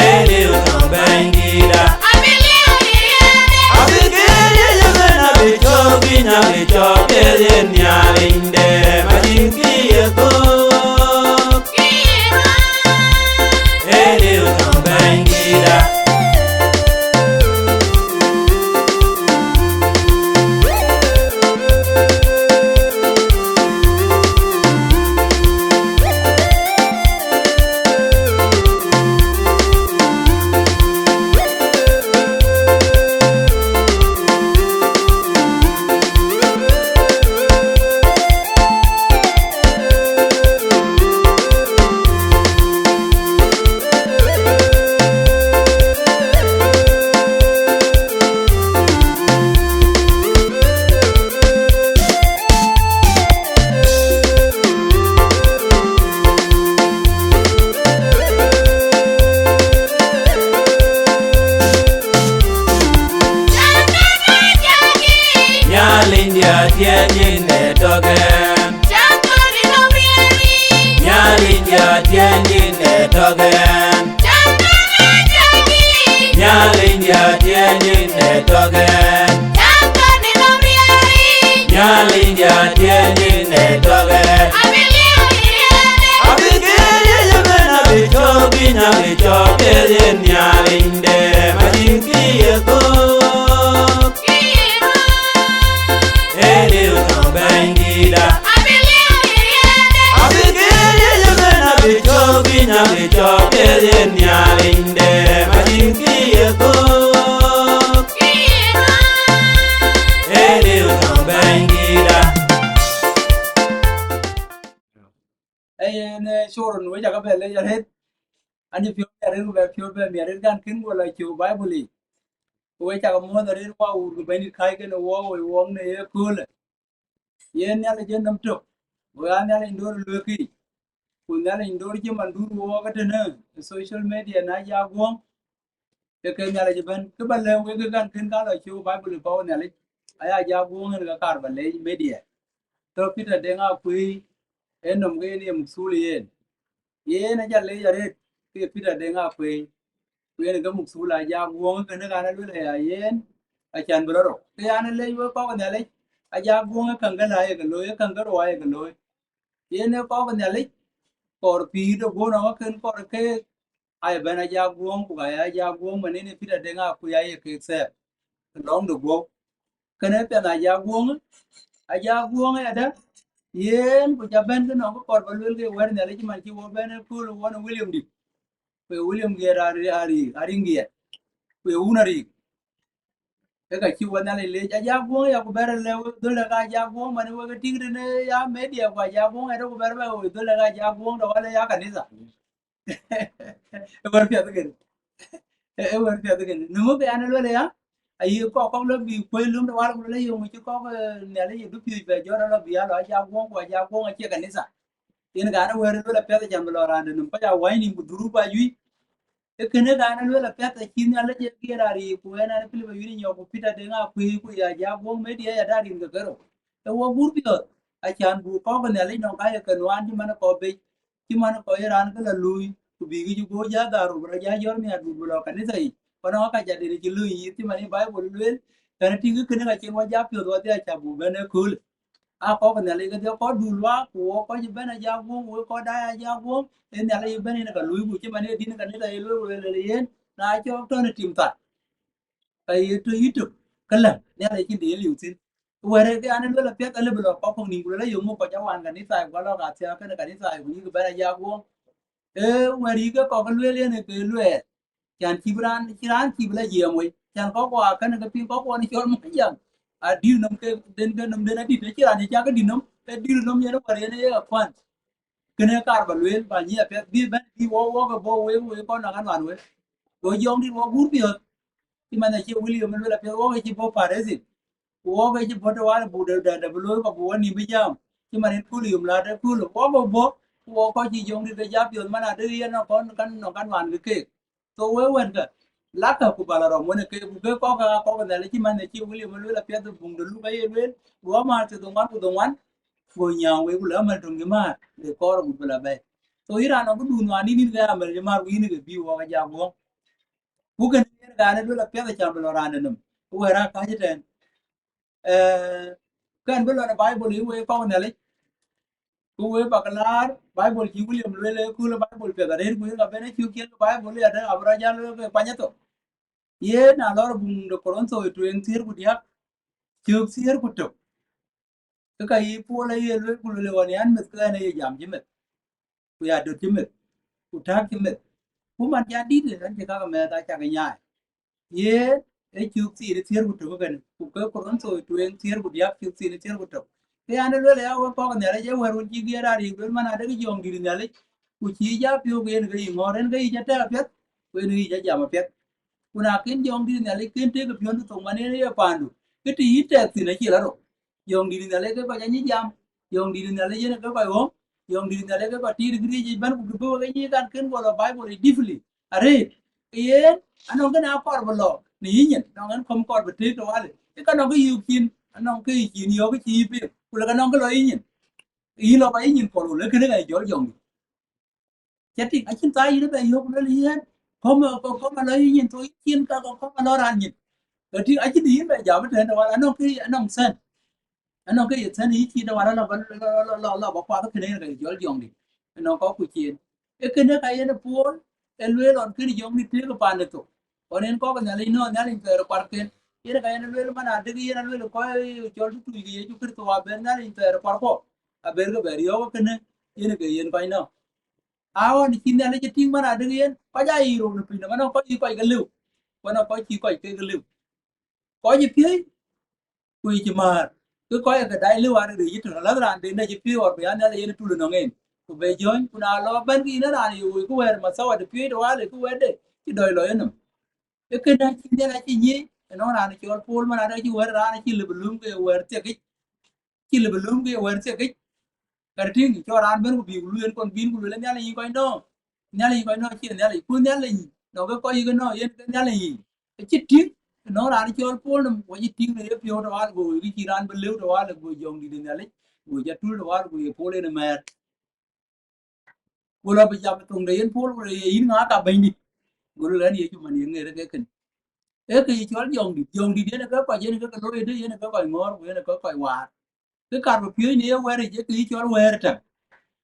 Ee liu nɔm Bɛ̈nydïïtda. Abï gëër ye yemën abï cɔk, in abï cɔk, ye yen Nhialiŋ de macin kï ye thok. Ee liu nɔm Bɛ̈nydïïtda. Nyaliŋ diɛt tiɛɛc in ë tɔ̈k ɛn. Nyaliŋ diɛt tiɛɛc in ë tɔ̈k ɛn. Nyaliŋ diɛt tiɛɛc in ë tɔ̈k ɛn. Nyaliŋ diɛt tiɛɛc in ë tɔ̈k ɛn. Abï gëër ye yemën abï cɔk, in abï cɔk, ye yen Nhialiŋ de macin kï ye thok. Ee liu nɔm Bɛ̈nydïïtda. Abï gëër ye yemën abï cɔk, in abï cɔk, ye yen Nhialiŋ de macin kï ye thok. Ee liu nɔm Bɛ̈nydïïtda. Ee yen, ee, Coron, wek cakë bɛ lec arëët. An cï piɔ̈u bɛ arëët, ku bɛ piɔ̈u bɛ miɛt arëët, kan kën guɔ lɔ cök Baibul yic. Ku wek cakë muɔ̈ɔ̈th arëët, ku awuur, ku Bɛ̈nydït kääc kenë wɔ, wek wɔk në ye köölë. Yen Nhialic ë nɔm tök, ku aa Nhialic duɔ̈ɔ̈r luëk yiic. Ku Nhialic dor cï man dun wok ëtënë ë social media na ja guɔŋ, ke ke Nhialic ëbɛ̈n. Kë ba lɛ̈k wek ë kan kën ka lɔ cök Bible ë kɔ̈u Nhialic, aya ja guɔŋ en ke kaar ba leec media. Tɔ Peter Deŋ Akuëi, en nɔm ke en ye mukthul yen. Yen aca leec arëët ke Peter Deŋ Akuëi. Ku yen ke mukthul aja guɔŋ kënë kan aluel aya yen, acan bï rɔt rou. Ke an, leec wek kɔ̈k Nhialic, aja guɔŋ ë käŋ ke la ye ke looi, ë käŋ ke rou aye ke looi. Yen ë kɔ̈k Nhialic, kɔɔr pïïr de guɔ̈n ɔŋ kën kɔɔr keek, aye bɛ̈n aja guɔŋ, ku ka ya aja guɔŋ, man en ë Peter Deŋ Akuëi aye keek thɛɛr, ke lɔŋ de guɔ̈u. Kënë piɛth aja guɔŋ, aja guɔŋ ë adä, yen ku ca bɛ̈n ke nɔŋ kë kɔɔr ba luel ke wɛ̈t Nhialic man cï wɔ bɛ̈n ë kööl wɔ në William dït. Ku ye William Giɛt Ari-, Ari-, Ariŋgiɛt. Ku ye wun Ariŋ. Ke ka cï wɔ Nhialic leec, aja guɔŋ ya ku bɛ̈r lɛ̈k wek dhöl ë ka aja guɔŋ, man wek ë tïŋ tënë ya media ku aja guɔŋ ë ku bɛ̈r bɛ wek dhöl ë ka aja guɔŋ de wal ë ya kanitha. Ë wɛ̈t piɛth kënë. Ë wɛ̈t piɛth kënë. Në ŋö ke an, luel ya, ayï kɔ̈k kɔ̈k lɔ bï kuöc löm de wal ku lɔ yöŋ cï kɔ̈k, eh, Nhialic ye dupiööc bɛ jɔt alɔ bï alɔ aja guɔŋ ku aja guɔŋ acie kanitha. Yen kan ë wɛ̈t luel apiɛth acan bï lɔ raan de nöm kɔc a wany nïm ku dhuruk ba juëc. Ee kënë raan ë luel apiɛth acï Nhialic ye giɛɛr ariic, ku en an, Pilip Ayuïn Nyɔk, ku Peter Deŋ Akuëi, ku ya ja guɔ̈ŋ media ya darin ke kerou. Ee wɔ guur piɔ̈ɔ̈th, acan buk kɔ̈k Nhialic nɔŋ ka ye ke nuan cï man kɔ̈k bec, cï man kɔ̈k ye raan ke la luui, ku bïk cï guɔ ja dhaar, ku bï rɔ ja jɔt miäk, ku bï lɔ kanitha yic. Ku nɔŋ ka ja den cï luui yith cï man ë Baibul lueel, kɛn tïŋ kënë ka cïn wɔ ja piɔ̈ɔ̈th wadhia ca buk bɛ̈n ëköölë. A kɔc Nhialic kedhie kɔc dul luaak, ku wɔ kɔc bɛ̈n aja guɔ̈ŋ, wek kɔc daai aja guɔ̈ŋ, ee Nhialic bɛ̈n yen ka luui, ku cï man ee dïn kanitha ye lueel, ku lueel yen, na cɔk tɔ̈ në tim thar, ka ye tɔ̈ yïtök, ke läŋ, Nhialic cïn të ye liu thïn. Wɛ̈t ke an, luel apiɛth, alëu bï lɔ kɔc kɔ̈k nïïm, ku luel ayöŋ kɔc awan kanitha, ku alɔ ka thiaak kënë kanitha, ku yïk bɛ̈n aja guɔ̈ŋ. Ee wɛ̈t yïk ke kɔc ke lueel yen ke luɛɛl. Can cï bï raan, cï raan cï bï la jiɛɛm wei. Can kɔc kua kën ke piŋ kɔc kuɔn cɔl Muɔnyjäŋ. A dït nɔm ke den ke nɔm den adït, acï raan cï cak ke dït nɔm, ke dït nɔm yen wär yen ye akuan. Kënë kaar ba lueel, ba nyic apiɛth, bï bɛ̈n, bï wɔ, wɔ ke bɔ̈ wek, wek kɔn na kan wan wek. Go jɔŋ dït wɔ guur piɔ̈ɔ̈th. Cï man acie William lueel apiɛth, wɔ ke cï bɔ̈ Paris. Ku wɔ ke cï bɔ̈ të wal buk de, de, de bï looi kɔc bï wɔ nïïm bï jam. Cï man en kul yom la de kul. Wɔ ke bɔ̈, ku wɔ kɔc cï jɔŋ dït ke ja piɔ̈ɔ̈th man adï yen nɔn kɔn, kan nɔn kan wan ke keek. So wek wɛ̈tkë, lakë ku bä la rɔm wën ë keek, ku ke kɔ̈k aa kɔc Nhialic cï man ë cï William ë lueel apiɛth ë buŋ de Luk aye lueel, ku amäär thiërdhoŋuan ku dhoŋuan, go nyääŋ wei ku lë amäl töŋ cï määr, le kɔɔr agut bï la bɛ̈ɛ̈i. So yïn raan nɔŋ këdun nuan yïn, yïn ke amäl cï määr ku yïn ke bï wɔ ke ja guɔ̈ŋ. Ku kën yen raan ë lueel apiɛth acan bï lɔ raan de nɔm, ku wɛ̈ɛ̈r aa käc ëtɛ̈ɛ̈n. Eh, kën bï lɔ në Bible yï wek kɔc Nhialic, ku wek bä ke laar, Bible cï William lueel ë kööl Bible piɛth arëët, ku yen ka ben ë cök ciël Bible yadë abï rɔt jal ke kuany ethok. Yen na lɔr buŋ de Korintho ë tueŋ thiëër ku diäk, cök thiëër ku tök. Ke ka yï Paul aye lueel ku lueel ɣɔn an, meth ke ɣɛn aye jam cï meth, ku ya döt cï meth, ku tääk cï meth. Ku man ca dït ë ɣɛn cï kak mɛth acak nyaai. Yen ë cök thiin ë thiëër ku tök kënë, ku ke Korintho ë tueŋ thiëër ku diäk cök thiin ë thiëër ku tök. Ke an, ë lueel ya wek kɔc Nhialic, ë wɛ̈t wën cï giɛɛr ariik lueel man adek jɔŋ dït Nhialic, ku cï ja piɔ̈u ke yen ke yï ŋɔ̈ɔ̈r, en ke yï ca tɛ̈k apiɛth, ku en ke yï ca jam apiɛth. Ku na kën jɔŋ dït Nhialic kën tëëk piɔ̈ndu thok man en ye paandu, ke të yï tɛk thïn acï la rou. Jɔŋ dït Nhialic ke kɔc anyic jam, jɔŋ dït Nhialic yen ke kɔc ɣöŋ, jɔŋ dït Nhialic ke kɔc tiit giriic yic bɛ̈n ku bï bï wek yic kan kën guɔ lɔ Bible yic deeply arëët. Ke yen anɔŋ kën aa kɔɔr bï lɔ në yï nyin, anɔŋ en kɔm kɔɔr bï tëëk tɔ̈ wal, ke ka nɔŋ kë yïk cin, anɔŋ kë yï cin yɔ̈ɔ̈k cï yï piŋ, ku lë ka nɔŋ kë lɔ yï nyin. Yï lɔ ba yï nyin kɔl, ku lë kënë ka ye jɔl jɔŋ dït. Ca tïŋ, acïn thaa yïn ëbɛ̈n yök lueel yɛn, kɔm, kɔm, kɔm alɔ yï nyin, thok yï cin ka, kɔm, kɔm alɔ raan nyin. Ka tïŋ, acïn yïn bɛ jam ëtɛ̈ɛ̈n tɔ̈ wal, anɔŋ kë, anɔŋ sense. Anɔŋ kë ye sense yï cin tɔ̈ wal, alɔ ba, lɔ, lɔ, lɔ, lɔ, lɔ ba kuath kënë yen ka ye jɔl jɔŋ dït. Anɔŋ kɔc ku cin. Ee kënë ka yen ë Paul, ë lueel ɣɔn kënë jɔŋ dït tëëk paan ë thok. Ɣɔn en kɔc Nhialic nɔ̈k, Nhialic thɛɛr ë kuarken. Yen ka yen ë lueel man adek yen alueel kɔc cɔl tutuc ke Yecu Kërtho abɛ̈n Nhialic thɛɛr ë kuarkuɔ. Aber ke bɛ riɔ̈ɔ̈k kënë, yen ke yen kɔc nɔ̈k. Aɣɔn cï Nhialic cï tïŋ man adek yen, kɔc aa yic rou në piny nɔm, anɔŋ kɔc cï kɔc ke lëu, ku anɔŋ kɔc cï kɔc kek lëu. Kɔc cï piööc, ku cï määr, ke kɔc ke dac lëu arëët yic tɔ̈, alath raan den acï piööc ɣɔr bï ya Nhialic yen tul ënɔŋ en, ku bɛ jɔ̈ɔ̈ny, ku na lɔ bɛ̈n ke yïn raan ye woi ke wɛ̈ɛ̈r mathawa de piööc de wal, ke wɛ̈ɛ̈tde cï dɔc lɔ yenɔm. Ee kënë acï Nhialic acï nyic, ënɔŋ raan cɔl Paul man adek acï wɛ̈ɛ̈r raan acï lëu bï löm ke wɛ̈ɛ̈r thiekic, cï lëu bï löm ke wɛ̈ɛ̈r thiekic. Ka tïŋ, cɔl raan bɛ̈n ku bï ku lueel, kon bïn ku lueel, Nhialic yï kɔc nɔ̈k. Nhialic yï kɔc nɔ̈k, cie Nhialic. Ku Nhialic nɔ̈k ke kɔc yï ke nɔ̈k, yen ke Nhialic yic. Acï tïŋ, nɔ̈k raan cɔl Pol nɔm, ku acï tïŋ në ye piɔ̈u tɔ̈ wal, go wëi kë cï raan bï lëu tɔ̈ wal, go jɔŋdït de Nhialic, go jɔ tul tɔ̈ wal, go ye Pol en ë mɛ̈ɛ̈r. Go lɔ bï jam thoŋde yen Pol, go le ye yïn ŋa ka bɛ̈nydït? Go lueel, ɣɛn Yecu man ye ŋeer ke kën. Ee kë yï cɔl jɔŋdït, jɔŋdït yen ke kɔc, yen ke ke looi ëdë, yen ke kɔc ŋɔ̈ɔ̈r, ku yen ke kɔc waar. Kë kar bï piööc në ye wɛ̈ɛ̈r yic, ee kë yï cɔl wɛ̈ɛ̈r täk.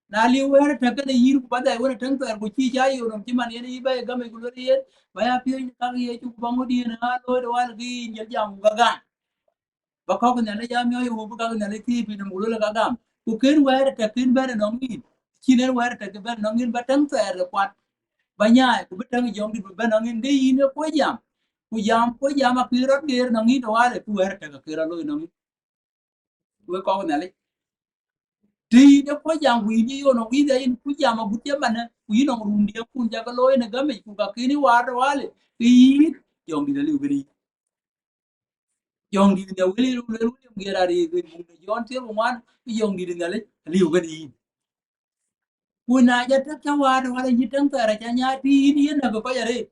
Na liu wɛ̈ɛ̈r täk kënë yïn, ku ba dhɛɛr wën ë tɛ̈ŋ thɛɛr, ku cïï ca yök nɔm cï man yen yï bɛ̈ɛ̈i gam yic, ku lueel yen, ba ya piööc në käk Yecu, ku ba ŋö diën ë aa looi de wal kë yïn jël jam, ku ka gam. Ba kɔ̈k Nhialic aa miɔɔc, ku bï käk Nhialic thiëëc piny nɔm, ku lueel ka gam. Ku kën wɛ̈ɛ̈r täk kën bɛ̈n ënɔŋ yïn, cïn en wɛ̈ɛ̈r täk kë bɛ̈n ënɔŋ yïn, ba tɛ̈ŋ thɛɛr de kuat, ba nyaai, ku bï tɛ̈ŋ jɔŋdït bï bɛ̈n ënɔŋ yïn, ke yïn ë kuɔ̈c jam. Ku jam, kuɔ̈c jam akë rɔt geer ënɔŋ yïn tɔ̈ wal, ku wɛ̈ɛ̈r täk akë rɔt looi ënɔŋ yïn. Wek kɔ̈k Nhialic. Të yïn ë kuɔ̈c jam ku yïn cï yök nɔm, wïth ya yïn kuc jam agut cï manë, ku yïn nɔŋ run diɛ̈ kun ca ke looi në gämic, ku ka kën yï waar tɔ̈ wal, ke yïn jɔŋdït aliu kënë yïn. Jɔŋdït Nhialic, wël yï lueel William Gera ri ke buŋ de Jɔn thiëër ku ŋuan, ke jɔŋdït Nhialic aliu kënë yïn. Ku na jɔ tɛ̈k ca waar tɔ̈ wal, yïn tɛ̈ŋ thɛɛr aca nyaai, të yïn yen näk kɔc arëët.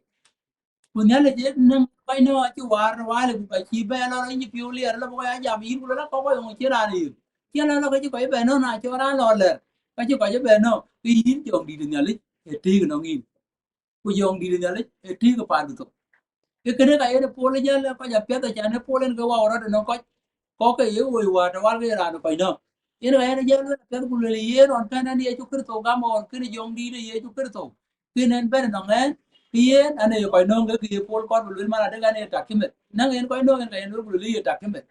Ku Nhialic ë nɔŋ kɔc nɔ̈k acï waar tɔ̈ wal, ku ka cï bɛ̈n lɔ rɔt yï piɔ̈u liɛɛr, lɔ bï kɔc aa jam yïn, ku lɔ la kɔ̈k kɔc ŋö cï raan ë yök. Cï lɔ la kɔc cï kɔc bɛ̈n nɔ̈k, na cï raan lɔ lɛ̈r, ka cï kɔc bɛ̈n nɔ̈k, ke yïn jɔŋdït Nhialic ë tëëk ënɔŋ yïn. Ku jɔŋdït Nhialic ë tëëk ë paandu thok. Ke kënë ka yen ë Pol ë jäl kɔc apiɛth, acan ë Pol en ke wau rɔt ënɔŋ kɔc, kɔ̈k ke ye woi waar tɔ̈ wal ke ye raan ë kɔc nɔ̈k. Yen ka yen ë jäl lueel apiɛth ku lueel yen ɣɔn kën ɛn Yecu Kërtho gam, ɣɔn kën jɔŋdït ë Yecu Kërtho. Kën ɛn bɛ̈n ënɔŋ ɛn, ke yen ɛn ë ye kɔc nɔ̈k, ke ke ye Pol kɔɔr bï lueel man adek ɛn ë ye tak cï meth. Näk yen kɔc nɔ̈k, yen ka yen lueel ku lueel ye tak cï meth.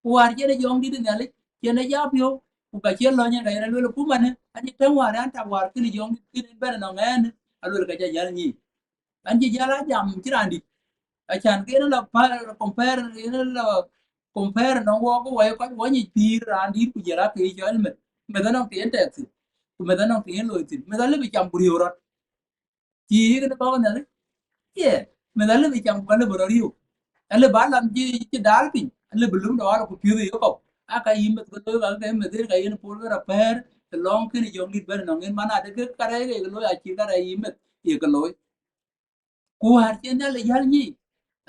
Ku wäär cïn ë jɔŋdït ë Nhialic, cïn ë jam piɔ̈u, ku ka cïn lɔ̈ny, yen ka yen ë lueel ku manë, an cï tɛ̈ŋ wäär an tak wäär kën jɔŋdït kën en bɛ̈n ënɔŋ ɛn, aluel ka ca jäl nyic. An cï jäl a jam cï raan dït. Acan ke yen la pa-, compare, yen la compare nɔŋ wɔ ke wɔ ye kɔc wɔ nyic pïïr raan dït ku jël akë cɔl meth. Meth anɔŋ të yen tɛk thïn, ku meth anɔŋ të yen looi thïn. Meth alëu bï cam ku riëëu rɔt. Cï yïk në kɔ̈k Nhialic? Ye, meth alëu bï cam ku alëu bï rɔt riëëu. Alëu ba lam cï, cï dal piny, alëu bï lum dɔɔr ku piöth ë yekɔ̈u. Aa ka yï meth ke looi ka ke meth yen ka yen Pol ke rɔt pɛ̈ɛ̈r, të lɔŋ kën jɔŋdït bɛ̈n ënɔŋ yen man adek ke karɛc ke ye ke looi acït karɛc yï meth ye ke looi. Ku wäär cï Nhialic jäl nyic,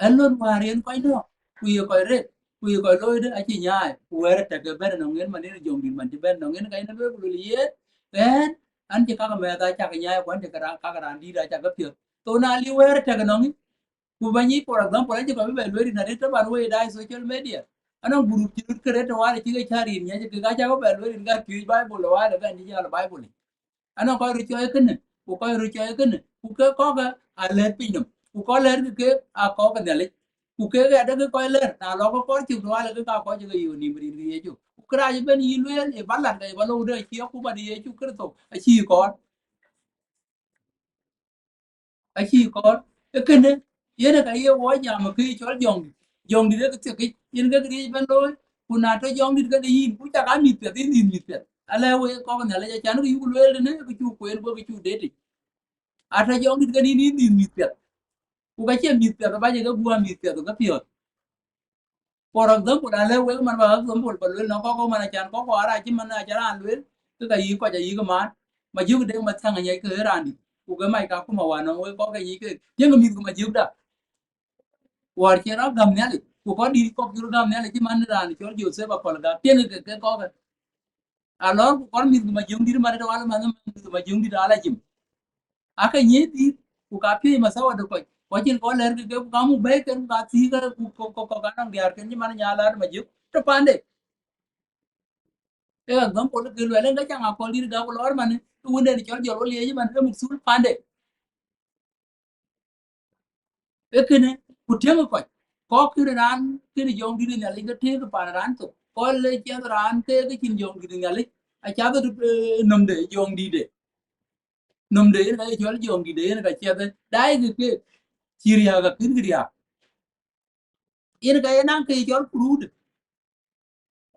ë lon wäär yen kɔc nɔ̈k, ku ye kɔc rek, ku ye kɔc looi dë acï nyaai, ku wɛ̈ɛ̈r ë tɛ̈k ke bɛ̈n ënɔŋ yen man yen jɔŋdït man cï bɛ̈n ënɔŋ yen ka yen ë lueel ku lueel yen, ɣɛn, an cï käk mɛ̈th acak nyaai, ku an cï käk raan, käk raan dït acak ke piɔ̈th. So na liu wɛ̈ɛ̈r ë tɛ̈k ënɔŋ, ku ba nyic, for example, an cï kɔc bï bɛ lueel rin arëët tëman wei daai social media. Anɔŋ group cï röt kërëët tɔ̈ wal cï ke cä rin nyiɛc, ke ka cä ke bɛ lueel rin ka piööc Bible wal, ke an cï jäl Bible. Anɔŋ kɔc röt cɔɔi kënë, ku kɔc röt cɔɔi kënë, ku ke kɔ̈kë aa lɛ̈ɛ̈t piny nɔm, ku kɔc lɛ̈ɛ̈t ke ke aa kɔ̈k ke Nhialic. Ku kek adek kɔc lɛ̈ɛ̈r, na lɔ ke kɔɔr cök tɔ̈ wal ke ka kɔc ke yök nïïm rin ke Yecu. Ku kërac ëbɛ̈n yï lueel, ë ba lat ka ye ba lou dë acï akuma de Yecu Kërtho, acï kɔɔr. Acï kɔɔr. Ee kënë, yen ë ka ye wɔ jam ë kë cɔl jɔŋdït. Jɔŋdït ee kë thiek yic, yen ke kë riëëc ëbɛ̈n looi. Ku na tɔ̈ jɔŋdït kënë yïn, ku cak aa mïth piɛth, yïn dhil mïth piɛth. Alɛ̈k wek kɔc Nhialic, acan kë yuk lueel tënë, kë cuk kueen, ku kë cuk deet yic. Atɔ̈ jɔŋdït kënë yïn, yïn dhil mïth piɛth. Ku ka cie mïth piɛth, ba jɔ ke guɔ mïth piɛth ke piɔ̈ɔ̈th. For example, alɛ̈k wek man ba example ba lueel nɔn kɔ̈k kɔ̈k man acan kɔ̈k kɔ̈k arac cï man acan raan lueel, ke ka yïk kɔc ayïk maan. Majök Deŋ Mathiaŋ anyiɛc ke ë raan dït, ku ke mac ka kuma wään nɔn wek kɔ̈k ke nyic ke. Tiëŋkë mïth ku Majök da. Wäär cï rɔt gäm Nhialic, ku kɔc dït kɔ̈k cï rɔt gäm Nhialic cï man raan cɔl Joseph Akɔl Gak, tiëŋkë ke, ke kɔ̈k ke. Alɔɔr ku kɔn mïth ku Majöŋdït man tɔ̈ wal, man mïth ku Majöŋdït ala cim. Ake nyiëc dhil, ku ka piööc mathawa de kɔc, ku acïn kɔc lɛ̈ɛ̈r ke ke, ku ka muk bɛ̈ɛ̈iken, ku ka thiëëk, ku, ku, ku, ku ka nɔŋ diäärken cï man nya laar Majök tɔ̈ pande. Ee example ke luɛl en ke caŋ Akɔldït Gak ku lɔɔr man, ke wënden cɔl Jɔl Wä Liec man, ke muk thul pande. Ee kënë, ku tiëŋ kɔc, kɔc kën raan kën jɔŋdït Nhialic ke tëëk pan raan thok. Kɔc le ciɛth raan ke, ke cïn jɔŋdït Nhialic, acath, eh, nɔmde, jɔŋdïtde. Nɔmde yen ka ye cɔl jɔŋdïtde, yen ka ciɛth, daai ke ke, cï riääk akën kë riääk. Yen ka ye naŋ ke cɔl kuruude.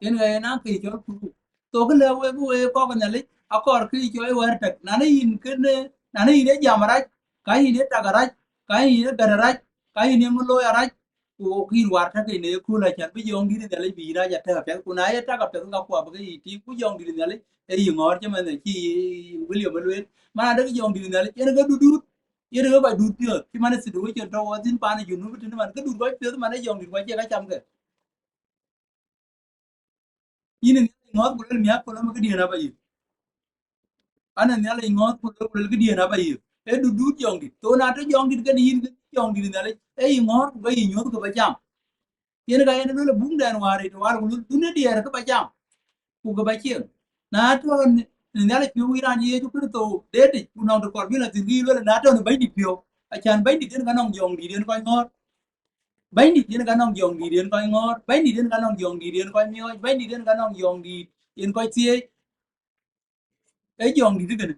Yen ka ye naŋ ke cɔl kuruude. Thok lɛ wek, wek kɔc Nhialic, akɔɔr ke cɔl wɛ̈ɛ̈r tɛk. Na në yïn kënë, na në yïn ee jam arac, ka yïn ee tak arac, ka yïn ee gät arac, ka yïn ee ŋö looi arac, Ku wok yïn war tak ënë ëköl, acän bï jɔŋdït Nhialic bï yïn rac atäk apiɛth, ku na ye tak apiɛth ka kuap ke yï tik, ku jɔŋdït Nhialic ë yï ŋɔ̈ɔ̈r cïmën cï William ë lueel. Man adek jɔŋdït Nhialic yen ke dudut, yen ke kɔc dut piɔ̈ɔ̈th, cïmën ë situation tɔ̈ wɔ thïn paan ë Junub tënë, man ke dut kɔc piɔ̈ɔ̈th, man ë jɔŋdït kɔc cie ka cam ke. Yïn ë Nhialic ŋɔ̈ɔ̈th ku luel miäk ku lɔ këdiën aba yï. An ë Nhialic ŋɔ̈ɔ̈th ku luel, ku luel këdiën aba yï. Ee dudut jɔŋdït. Thou na tɔ̈ jɔŋdït kën yïn, kën jɔŋdït Nhialic, ee yï ŋɔ̈ɔ̈r ku ke yï nyuɔ̈th ke ba cam. Yen ka yen luel ë buŋdɛn wäär yic, wäär ku luel, dun ë diɛɛr ke ba cam, ku ke ba cieŋ. Na tɔ̈ në, në Nhialic piɔ̈u yï raan Yecu Kërtho deetic, ku nɔŋ të kɔɔr bï la thïn, ke yï luel na tɔ̈ në Bɛ̈nydït piɔ̈u, acän Bɛ̈nydït yen ka nɔŋ jɔŋdït yen kɔc ŋɔ̈ɔ̈r. Bɛ̈nydït yen ka nɔŋ jɔŋdït yen kɔc ŋɔ̈ɔ̈r, Bɛ̈nydït yen ka nɔŋ jɔŋdït yen kɔc miɔɔc, Bɛ̈nydït yen ka nɔŋ jɔŋdït yen kɔc thieec. Ee jɔŋdït kënë.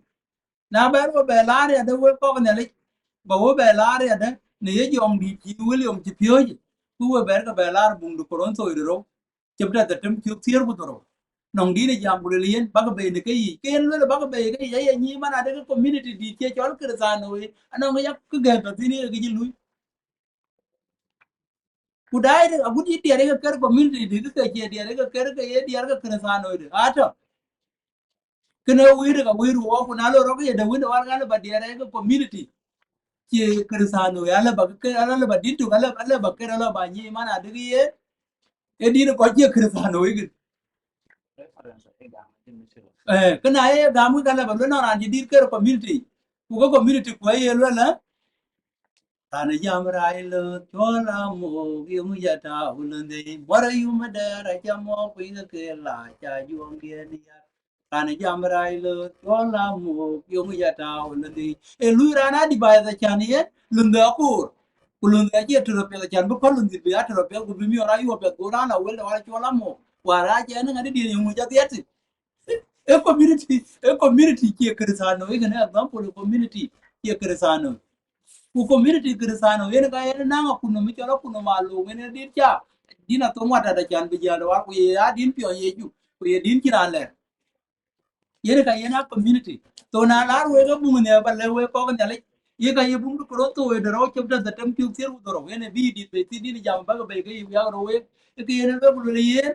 Na bɛ̈n we bɛ laar yadë wek kɔk Nhialic, ba we bɛ laar yadë në ye jɔŋdït cï William cï piööcë, ku we bɛ̈n ke bɛ laar buŋ de Korintho de rou, chapter dhetem, cök thiëër ku dhorou. Nɔŋ dïn ë jam ku luel yen, bäkë bei në ke yic. Ke yen luel bäkë bei ke yic, aye nyïï man adë ke community dït cie cɔl Kërthiano, anɔŋ yak kë gɛ̈ɛ̈r tɔ̈ thïn ye kë cï lui. Ku daai de agut yï diɛɛr ke kër community dït, ke cie diɛɛr ke kër, ke ye diɛɛr ke Kërthiano dït. Atɔ̈. Kënë wëër ka wëër wɔ, ku na lɔ rɔk ye de wën de wal, ka lë ba diɛɛr ke community cie Kërthiano, ya lë ba ke, ala lë ba dït tök, ala, ala ba kër, ala ba nyïï man adë ke ye, e dït kɔc cie Kërthiano ikën. Eh, këna ye gam ke ka lë ba luel nɔn raan cï dït kër community, ku ke community ku aye luel, eh? Raan jam rac lö, cuɔl amok, yöŋ ya tääu lëndhi, muɔr ayum dɛɛr aca mɔɔk piny ke la ca juɔŋdiɛn ya. Raan jam rac lö, cuɔl amok, yöŋ ya tääu lëndhi. E lui raan advice acän ye lëndhi akoor. Ku lëndhi acie tërë piɛth acän bï kɔl lëndhi bï a tërë piɛth, ku bï miɔɔr ayuɔp piɛth, go raan awël de wal cuɔl amok. War acɛ në ŋadï diɛn yöŋ ca dhiɛth thïn. E community, e community cie Kërthiano, e kënë example e community cie Kërthiano. Ku community Kërthiano yen ka yen naŋ akun nɔm cɔl akun nɔm alo, yen dït ca, dïn athöŋ watat acän bï jäl war, ku ye a dïn piɔ̈n Yecu, ku ye dïn cï raan lɛ̈k. Yen ka yen a community. Tho na lar wek e buŋ nhial ba lëu wek kɔk Nhialic, ye ka ye buŋ de Korintho e de rou, chapter dhetem, cök thiëër ku dhorou, yen e bï dït be thïn dïn jam bäkë bei ke yic, ku yak rou wek, e ke yen e luel ku luel yen,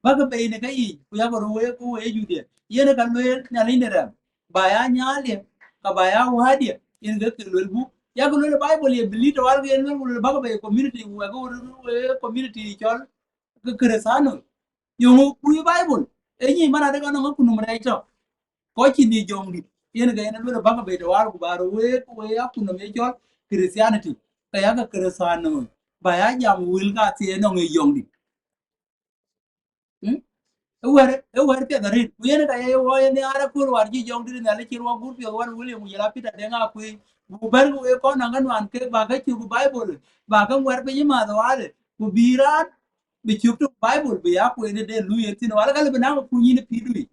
bäkë bei në ke yic, ku yak rou wek ku wek Judea. Yen e ka lueel Nhialic de rɛm, ba ya nyaaldiɛ, ka ba ya wädiɛ, yen ke ke luel buk. Yak luel Bible ye believe to wal ke yen luel, luel bäkë bei community, wek, wek community cɔl ke Kërthiano. Yöŋ ku ye Bible, e nyi man adek anɔŋ akun nɔm rɛc tɔ. Kɔc cï ni jɔŋdït, yen ke yen luel bäkë bei to wal ku ba rou wek, wek akun nɔm ye cɔl Christianity. Ka yak Kërthiano, ba ya jam wël ka thie nɔŋ ye jɔŋdït. Mm? E wɛ̈r, e wɛ̈r piɛth arëët. Ku yen ka ye wɔ yen nhiaar aköl war cï jɔŋdït Nhialic cï ruɔk guur piɔ̈th wan William ku jɔl a Peter Deŋ Akuëi. Ku bɛ̈n ku wek kɔn naŋ ke nuan kek ba ke cök Bible, ba ke ŋuɛ̈r piny ë math wale. Ku bï raan bï cök tök Bible bï ya kueen ë de luui yen thïn wale, ka lë bï naŋ kuny yïn pïïr dui.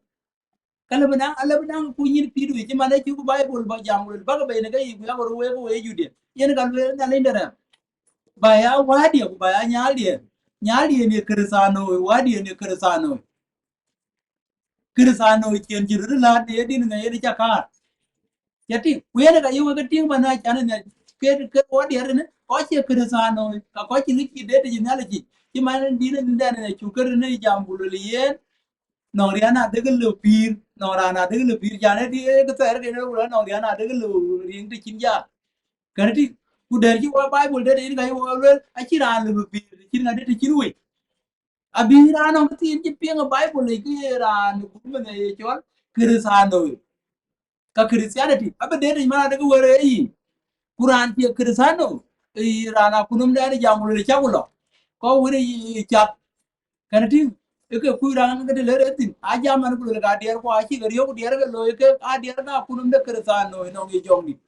Ka lë bï naŋ, alë bï naŋ kuny yïn pïïr dui, cï man ë cök Bible ba jam luel bäkë bei në ke yic ku yak rou wek, wek Judea. Yen ka lueel Nhialic de rɛm. Ba ya wädiɛ ku ba ya nyaaldiɛ. Nyaaldiɛ ye Kërthiano, wädiɛ ye Kërthiano. Kërthiano cien cï röt läät në ye dïn ŋa yen ca kaar. Ca tïŋ, ku yen ka ye wek ke tïŋ man acan ënë, ke, ke wädiɛ ënë, kɔc cie Kërthiano, ka kɔc cï ŋic cï deet cï Nhialic yic. Cï man dïn ënë dɛn ënë cuk kër ënë jam ku luel yen, nɔŋ riɛn adek lë pïïr, nɔŋ raan adek lë pïïr, can ë dï, ë, ke thɛɛr ke ënë ku luel nɔŋ riɛn adek lë riŋ të cïn jal. Kën tïŋ, ku dɛ̈t cï wɔ Bible dɛ̈t yen ka ye wɔ luel, acïn raan lë pïïr të cïn ŋa dï të cïn wec. Abï raan nɔŋ këthiin cï piŋ ë Bible yic, ke ye raan gup mën ye cɔl Kërthiano. Ka Christianity, abï deet yic man adek wër ë yic. Ku raan cie Kërthiano, ë raan akun nɔm dɛn jam ku luel cak ku lɔ. Kɔc wën ë yic cath. Kën tïŋ, ë ke kuc raan ke të lër ë thïn. A jam man ku luel ka diɛɛr ku acï ke riɔ̈k ku diɛɛr ke looi ke, a diɛɛr ke akun nɔm de Kërthiano ë nɔŋ ye jɔŋdït.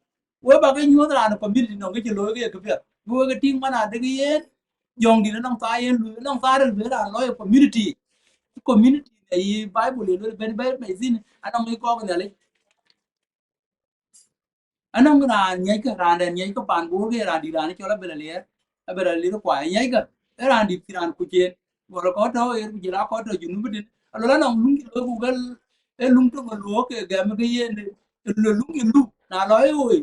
We ba ke nyuɔ̈th raan community nɔŋ ke cï looi ke ye këpiɛth. Bï we ke tïŋ man adek yen, jɔŋdït anɔŋ thaa yen lueel, anɔŋ thaa ril bï raan lɔ ye community. Community në yï Bible ye luel bɛ̈n bɛ̈n bɛ̈n thïn, anɔŋ yï kɔk Nhialic. Anɔŋ raan ŋiɛckë, raan dɛn ŋiɛckë pan Bor ke raan dït raan cɔl Abel Aliɛɛr, Abel Aliɛɛr Kuai ŋiɛckë, ë raan dït cï raan kuc en. Wala kɔc tɔ̈ ɣer ku jël a kɔc tɔ̈ Junub tïn. Alol anɔŋ luŋ cï looi ku ke, ë luŋ töŋ ë luɔɔk ke gɛm ke yen, ë luŋ cï luk, na lɔ ë ɣoi,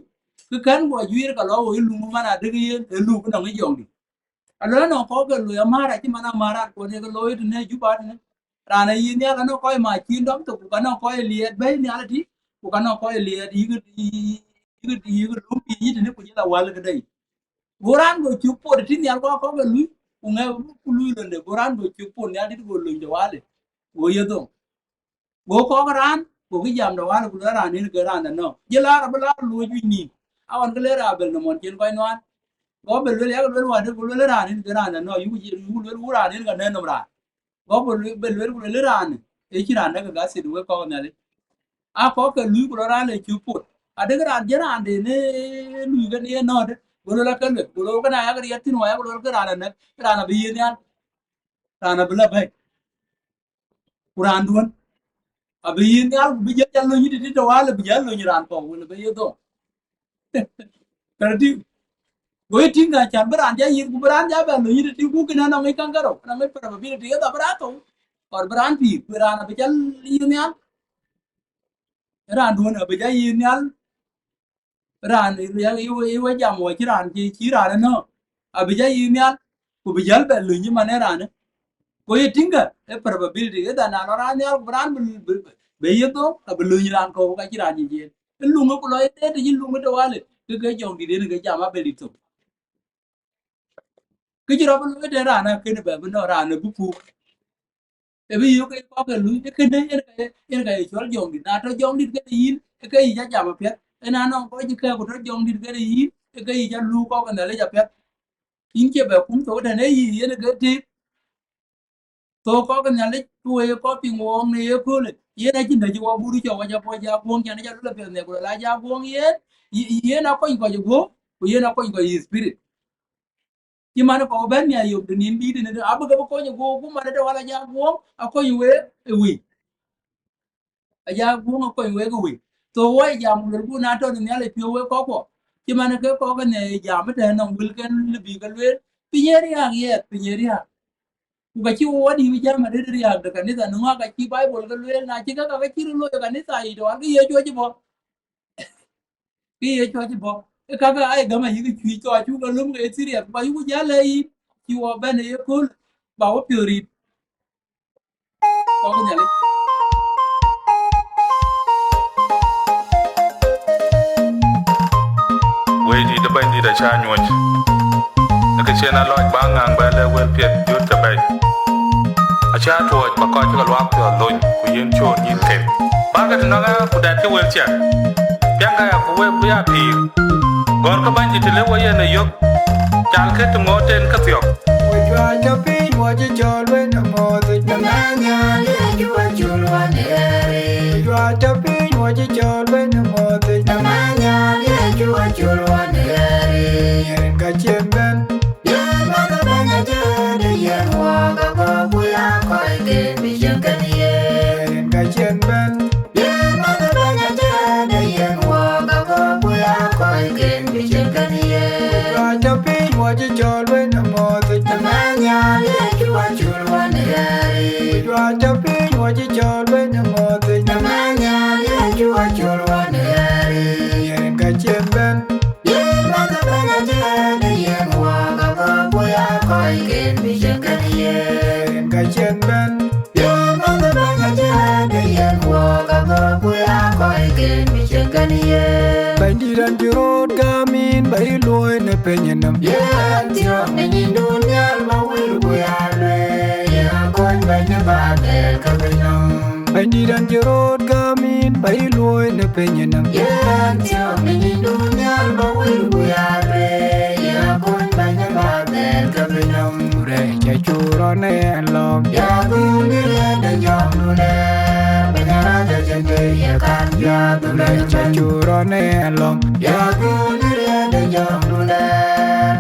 ke kɛ̈n guɔ juiir ka lɔ ɣoi luŋ man adek yen, ë luk nɔŋ ë jɔŋdït. Aluel anɔŋ kɔc ke loi amär, acï man amär raan kuɔn ye ke looi tënë Juba tënë. Raan ayï nhial anɔŋ kɔc ma cïn dɔm thok, ku ka nɔŋ kɔc liɛɛt bɛ̈i nhial ëtï, ku ka nɔŋ kɔc liɛɛt yïk, yïk, yïk lum piny yï tënë, ku jël awal këdë yic. Go raan go cuk pot tït nhial, ku akɔc ke lui, ku ŋɛk ku lui londe, go raan go cuk pot nhial dït go lony de wale, go ye dhoŋ. Go kɔk raan, go kë jam de wale, ku luel raan en ke raan de nɔ̈k. Jël laar abï laar luöc wic nïïm. Aɣɔn ke le raan bɛ̈l nɔm ɣɔn cïn kɔc nuan. Go bɛ luel, yak luel wädë, ku luel raan en ke raan de nɔ̈k, yuku jël, yuku luel wu raan en ka nɛn nɔm raan. Go bɛ luel, bɛ luel, ku luel raan, ee cï raan de ke gat thit wek kɔk Nhialic. Akɔc ke lui, ku lɔ raan le cuk pot. Adek raan jël raan de ne lui ke ne ye nɔ̈ɔ̈dë, go luel ake lueth, go luel ke na yak riɛt thïn wä, yak luel ke raan anɛk, raan abï yiëth nhial, raan abï lɔ bɛ̈i. Ku raan duön abï yiëth nhial, ku bï jël jal lony tëtï të wal, bï jal lony raan kɔ̈u, wala bï ye dhɔ̈ŋ. Kërë tïŋ, go ye tïŋ ka can bï raan ja yiëth, ku bï raan ja bɛ lony tëtï, ku kënë anɔŋ ŋic kaŋ karou, anɔŋ ŋic probability, ye dhɔ bï raan thou, or bï raan pïïr, bï raan abï jal yiëth nhial. Raan duön abï ja yiëth nhial, raan ë ya, ë we, ë we jam wɔ cï raan cï, cï raan ënɔ̈ɔ̈k, abï ja yiëth nhial, ku bï jäl bɛ lony cï man ë raan ë. Go ye tïŋ kë, ë probability, ë dhan na lɔ raan nhial, ku bï raan bï, bï, bï ye dhöŋ, abï lony raan kɔ̈u ka cï raan cï jiëën. Ë luŋ ë ku lɔ ye deet, yïn luŋ ë të wal ë, kë ke jɔŋdït en ke jam abël dït thok. Kë cï rɔt bï luɔi tën raan akënë bɛ bï nɔ̈k raan ë bï puk. Ë bï yök ke kɔk ke luui, ë kënë yen ka, yen ka ye cɔl jɔŋdït. Na tɔ jɔŋdït kenë yïn, ë ke yï ca jam apiɛth. Ë na nɔŋ kɔc cï kɛ̈ɛ̈k ku tɔ jɔŋdït kenë yïn, ë ke yï ca luuk kɔk ke Nhialic apiɛth. Yïn cie bɛ kum thok tën ë yï yen ë ke tëëk. Thok kɔk ke Nhialic, ku wek ye kɔc piŋ wɔɔk në ye köölë. Yen acïn dɛ cï wɔ but cɔk wɔ ca puɔc ja guöŋ, can ë ca luel apiɛth në ku la ja guöŋ yen, y-, yen akony kɔc ë guöŋ, ku yen akony kɔc ë spirit. Cï man kɔ̈u bɛ̈n nhial yom të nïn bï tënë, abï ke bï kony ë guöŋ, ku man ë të wal aja guöŋ akony wek ë wëi. Aja guöŋ akony wek ë wëi. So wɔ ye jam luel ku na tɔ në Nhialic piɔ̈u wek kɔ̈k kuɔ. Cï man ke kɔk ke në jam ëtɛ̈ɛ̈n nɔŋ wël kën lë bï ke lueel, piny ë riääk, yɛth, piny ë riääk. Ku ka cï wɔ dïït jam arëët riääk de kanitha, në ŋɔak ka cï Baibol ke lueel, na cï ka ka ke cï röt looi ë kanitha yic, të wal ke Yecu acï bɔ̈. Kë ye cuɔc bɔ̈, ë kakë aa ye gäm ayïk cuëc, thou acuk ke löm ke ye serious, ku ayuk jäl ë yïn, cï wɔ bɛ̈n ë yekööl, ba wɔ piɔ̈ɔ̈th rït. Kɔc Nhialic. Wëidït ë Bɛ̈nydït acä nyuɔ̈c, ë kë cïn alɔc ba ŋaŋ bɛ lɛ̈k wël piɛth jɔt ke bɛ̈i. Acä tuɔɔc ba kɔc cï ke luak piɔ̈ɔ̈th lony, ku yïn cöör yïn ken. Bäkë tënɔŋ ɣa ku dɛtkë wël ciɛk. Piɛŋkë ɣa ku wek bï ya pïïr. Gɔ̈ɔ̈rkë Bɛ̈nydït të le we yen ë yök, calkë të ŋoot en ke thiɔ̈k. We juac tɔ piny wɔ cï cɔl wën ë Mothic, në mɛ̈nhë Nhialic wɔ cul wɔ në ɣɛɛric. We juac tɔ piny wɔ cï cɔl wën ë Mothic, në mɛ̈nhë Nhialic wɔ cul wɔ në ɣɛɛric. Yen ka cïn bɛ̈n. Yen mɛnh ë Bɛ̈ny Ajiëëŋ de yen wɔ ka kɔ̈k, ku ya kɔc ken bï cieŋ kën yen. Yen ka cïn bɛ̈n. Yen mɛnh ë Bɛ̈ny Ajiëëŋ de yen wɔ ka kɔ̈k, ku ya kɔc ken bï cieŋ kën yen. Juac tɔ piny wɔ cï cɔl wën ë Mothic, në mɛ̈nhë Nhialic wɔ cul wɔ në ɣɛɛric. Juac tɔ piny wɔ cï cɔl wën ë Mothic, në mɛ̈nhë Nhialic wɔ cul wɔ në ɣɛɛric. Yen ka cïn bɛ̈n. Yen mɛnh ë Bɛ̈ny Ajiëëŋ de yen wɔ ka kɔ̈k, ku ya kɔc ken bï cieŋ kën yen. Yen ka cïn bɛ̈n. Yen mɛnh ë Bɛ̈ny Ajiëëŋ de yen wɔ ka kɔ̈k, ku ya kɔc ken bï cieŋ kën yen. Bɛ̈nydït, ɣɛn cï röt gäm yïn ba yï luɔ̈i në pinynhom. Yen thiɔ̈k në nyindun nhial ba wël ku ya lueel, ya kony Bɛ̈ny ë ba gɛɛr ke pinynhom. Bɛ̈nydït, ɣɛn cï röt gäm yïn ba yï luɔ̈i në pinynhom. Yen thiɔ̈k në nyindun nhial ba wël ku ya lueel, ya kony Bɛ̈ny ë ba gɛɛr ke pinynhom. Rɛɛc acuk rɔt në ɣɛn lɔ̈ŋ, ya dhuk në riɛl de jɔŋdun ë, Bɛ̈ny arac acïn të ye kan piath. Rɛɛc acuk rɔt në ɣɛn lɔ̈ŋ, ya dhuk në riɛl de jɔŋdun ë,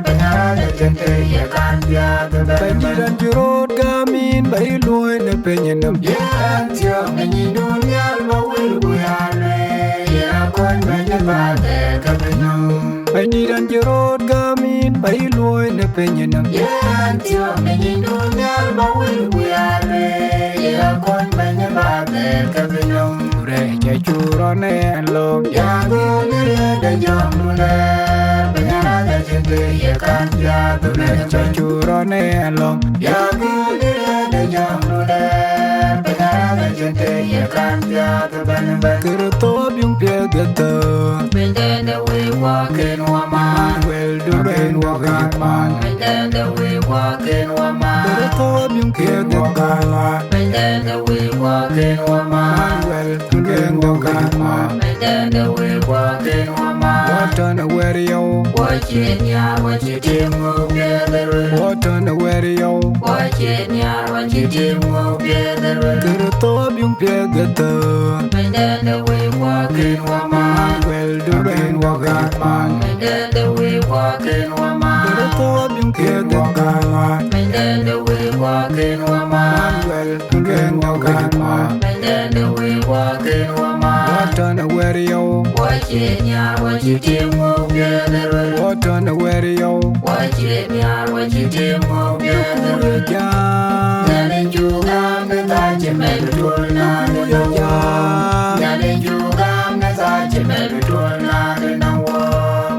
Bɛ̈ny arac acïn të ye kan piath. Bɛ̈nydït, ɣɛn cï röt gäm yïn ba yï luɔ̈i në pinynhom. Yen thiɔ̈k në nyindun nhial ba wël ku ya lueel, ya kony Bɛ̈ny ë ba gɛɛr ke pinynhom. Bɛ̈nydït, ɣɛn cï röt gäm yïn ba yï luɔ̈i në pinynhom. Yen thiɔ̈k në nyindun nhial ba wël ku ya lueel, ya kony Bɛ̈ny ë ba gɛɛr ke pinynhom. Rɛ̈ɛ̈c acuk rɔt në ɛn lɔ̈ŋ. Ya dhil rëër de jɔŋdun rɛ̈ɛ̈r, piny arac acïn të ye kan piath. Rɛ̈ɛ̈c acuk rɔt në ɛn lɔ̈ŋ. Ya dhil rëër de jɔŋdun rɛ̈ɛ̈r, piny arac acïn të ye kan piath ëbɛ̈n ëbɛ̈n. Kërtho abiöŋ piɛth ëtök. Piny dɛ̈n de wëi wɔ ken wɔ man. Wɛl du ken wɔ gat man. Piny dɛ̈n de wëi wɔ ken wɔ man. Kërtho abiöŋ piɛth ëtök. Piny dɛ̈n de wëi wɔ ken wɔ man. Wɛl du ken wɔ gat man. Piny dɛ̈n de wëi wɔ ken wɔ man. Wɔ tɔ̈ në wɛ̈t yɔu. Wɔ cï nhiaar, wɔ cï tim ŋö piɛth ë ruël. Wɔ tɔ̈ në wɛ̈t yɔu. Wɔ cï nhiaar, wɔ cï tim ŋö piɛth ë ruël. Kërtho abiöŋ piɛth ëtök. Piny dɛ̈n de wëi wɔ ken wɔ man. Wɛl du ken wɔ gat man. Piny dɛ̈n de wëi wɔ ken wɔ man. Kërtho abiöŋ piɛth ëtök. Piny dɛ̈n de wëi wɔ ken wɔ man. Wɛl du ken wɔ gat man. Piny dɛ̈n de wëi wɔ ken wɔ man. Wɔ tɔ̈ në wɛ̈t yɔu. Wɔ cï nhiaar, wɔ cï tim ŋö piɛth ë ruël. Wɔ tɔ̈ në wɛ̈t yɔu. Wɔ cï nhiaar, wɔ cï tim ŋö piɛth ë ruël. Jam. Nhialic cuk gam në thaa cï mɛt bï tuɔl na de nɔm wɔ. Jam. Nhialic cuk gam në thaa cï mɛt bï tuɔl na de nɔm wɔ.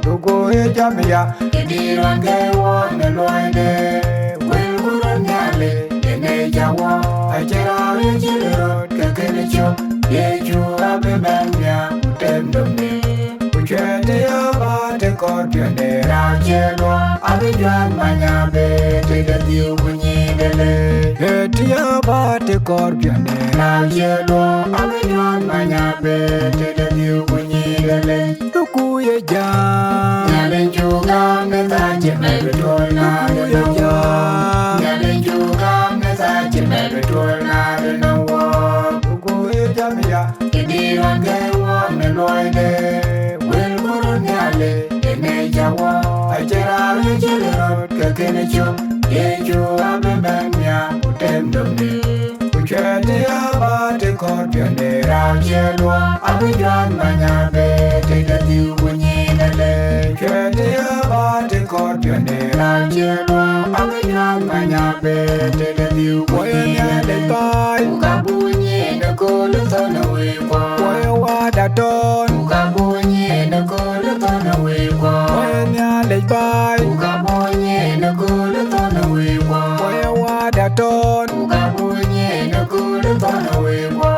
Duku ye jam ya. Këdï rɔt gɛi wɔ në luɔide, wëlku röt Nhialic, yen ë cak wɔ, acïn raan rëër cï röt ke kënë cök, Yecu abï bɛ̈n nhial ku tem domic. Ku cuɛt të ya bä të kɔɔr piɔ̈nde raan cie luɔk, abï juäth many abëë tëde dhiëu ku nyïïnde lec. Cuɛt të ya bä të kɔɔr piɔ̈nde raan cie luɔk, abï juäth many abëë tëde dhiëu ku nyïïnde lec. Duku ye jam. Nhialic cuk gam në thaa cï mɛt bï tuɔl na de nɔm wɔ. Jam. Nhialic cuk gam në thaa cï mɛt bï tuɔl na de nɔm wɔ. Duku ye jam ya. Këdï rɔt gɛi wɔ në luɔide, wëlku röt Nhialic, yen ë cak wɔ, acïn raan rëër cï röt ke kënë cök, Yecu abï bɛ̈n nhial ku tem domic. Ku cuɛt të ya bä të kɔɔr piɔ̈nde raan cie luɔk, abï juäth many abëë tëde dhiëu ku nyïïnde lec. Cuɛt të ya bä të kɔɔr piɔ̈nde raan cie luɔk, abï juäth many abëë tëde dhiëu ku nyïïnde lec. Ku ka buk nyin ëkööl ë thɔ̈n ë wëi kuɔ. Wɔ ye Wäda tɔ̈n. Ku ka buk nyin ëkööl ë thɔ̈n ë wëi kuɔ. Wɔ ye Nhialic baai. Ku ka buk nyin ëkööl ë thɔ̈n ë wëi kuɔ. Wɔ ye Wäda tɔ̈n. Ku ka buk nyin ëkööl ë thɔ̈n ë wëi kuɔ.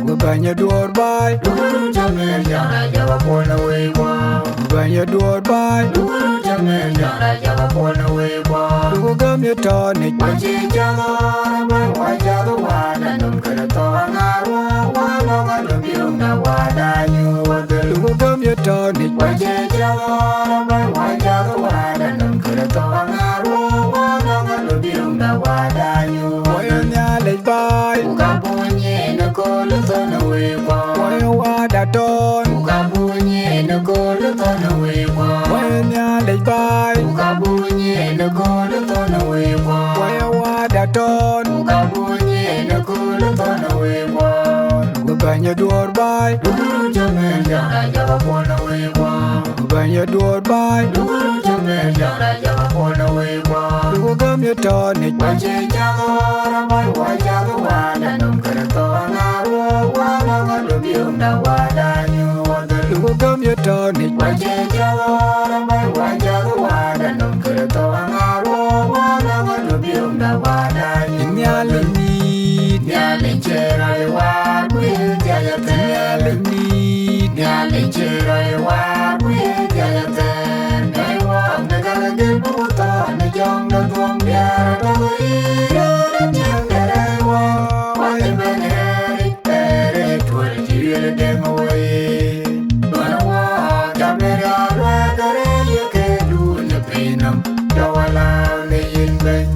Duku bɛ̈ny ë duɔ̈ɔ̈r baai. Duku röt cä mɛɛr jam rɛc jɔk apuɔl në wëi kuɔ. Duku bɛ̈ny ë duɔ̈ɔ̈r baai. Duku röt cä mɛɛr jam rɛc jɔk apuɔl në wëi kuɔ. Duku gäm ye tɔ̈ɔ̈nic. Wɔ cï cath ɣɔn abɛ̈n, wɔ cath Wäda nɔm Kërtho aŋaar wɔ, wɔ lɔ̈k alɔ biöŋda Wäda nyuuth wɔ dhël. Duku gäm ye tɔ̈ɔ̈nic. Wɔ cï cath ɣɔn abɛ̈n, wɔ cath Wäda nɔm Kërtho aŋaar wɔ, wɔ lɔ̈k alɔ biöŋda Wäda nyuuth wɔ dhël. Wɔ ye Nhialic baai. Ku ka buk nyin ëkööl ë thɔ̈n ë wëi kuɔ. Wɔ ye Wäda tɔ̈n. Ku ka buk nyin ëkööl ë thɔ̈n ë wëi kuɔ. Wɔ ye Nhialic baai. Ku ka buk nyin ëkööl ë thɔ̈n ë wëi kuɔ. Wɔ ye Wäda tɔ̈n. Ku ka buk nyin ëkööl ë thɔ̈n ë wëi kuɔ. Duku bɛ̈ny ë duɔ̈ɔ̈r baai. Duku röt cä mɛɛr jam rɛc jɔk apuɔl në wëi kuɔ. Duku bɛ̈ny ë duɔ̈ɔ̈r baai. Duku röt cä mɛɛr jam rɛc jɔk apuɔl në wëi kuɔ. Duku gäm ye tɔ̈ɔ̈nic. Wɔ cï cath ɣɔn abɛ̈n, wɔ cath Wäda nɔm Kërtho aŋaar wɔ, wɔ lɔ̈k alɔ biöŋda Wäda nyuuth wɔ dhël. Duku gäm ye tɔ̈ɔ̈nic. Wɔ cï cath ɣɔn abɛ̈n, wɔ cath Wäda nɔm Kërtho aŋaar wɔ, wɔ lɔ̈k alɔ biöŋda Wäda nyuuth wɔ dhël. Nhialic nïït. Nhialic cie rɔt waar ku ye dhiac athɛɛr. Nhialic nïït. Nhialic cie rɔt waar ku ye dhiac athɛɛr. Bɛ̈ɛ̈i wɔɔk në gäk ë gël buk thɔ̈n në jɔŋ de dhuɔ̈ŋ diäär atɔ̈ yiic, rɛ̈ɛ̈r ë tiɛŋ de rɛ̈ɛ̈i wɔɔk, wɔ ye bɛ̈n ɣɛɛric, ɣɛɛr ë tuɔl cï wiël ë deŋ wei. Duɔ̈n wɔɔk cä bɛ̈n riääk luɛɛk ke rëër ye këdun ë piny nɔm, jɔ wɔ lääu në yïn Bɛ̈ny.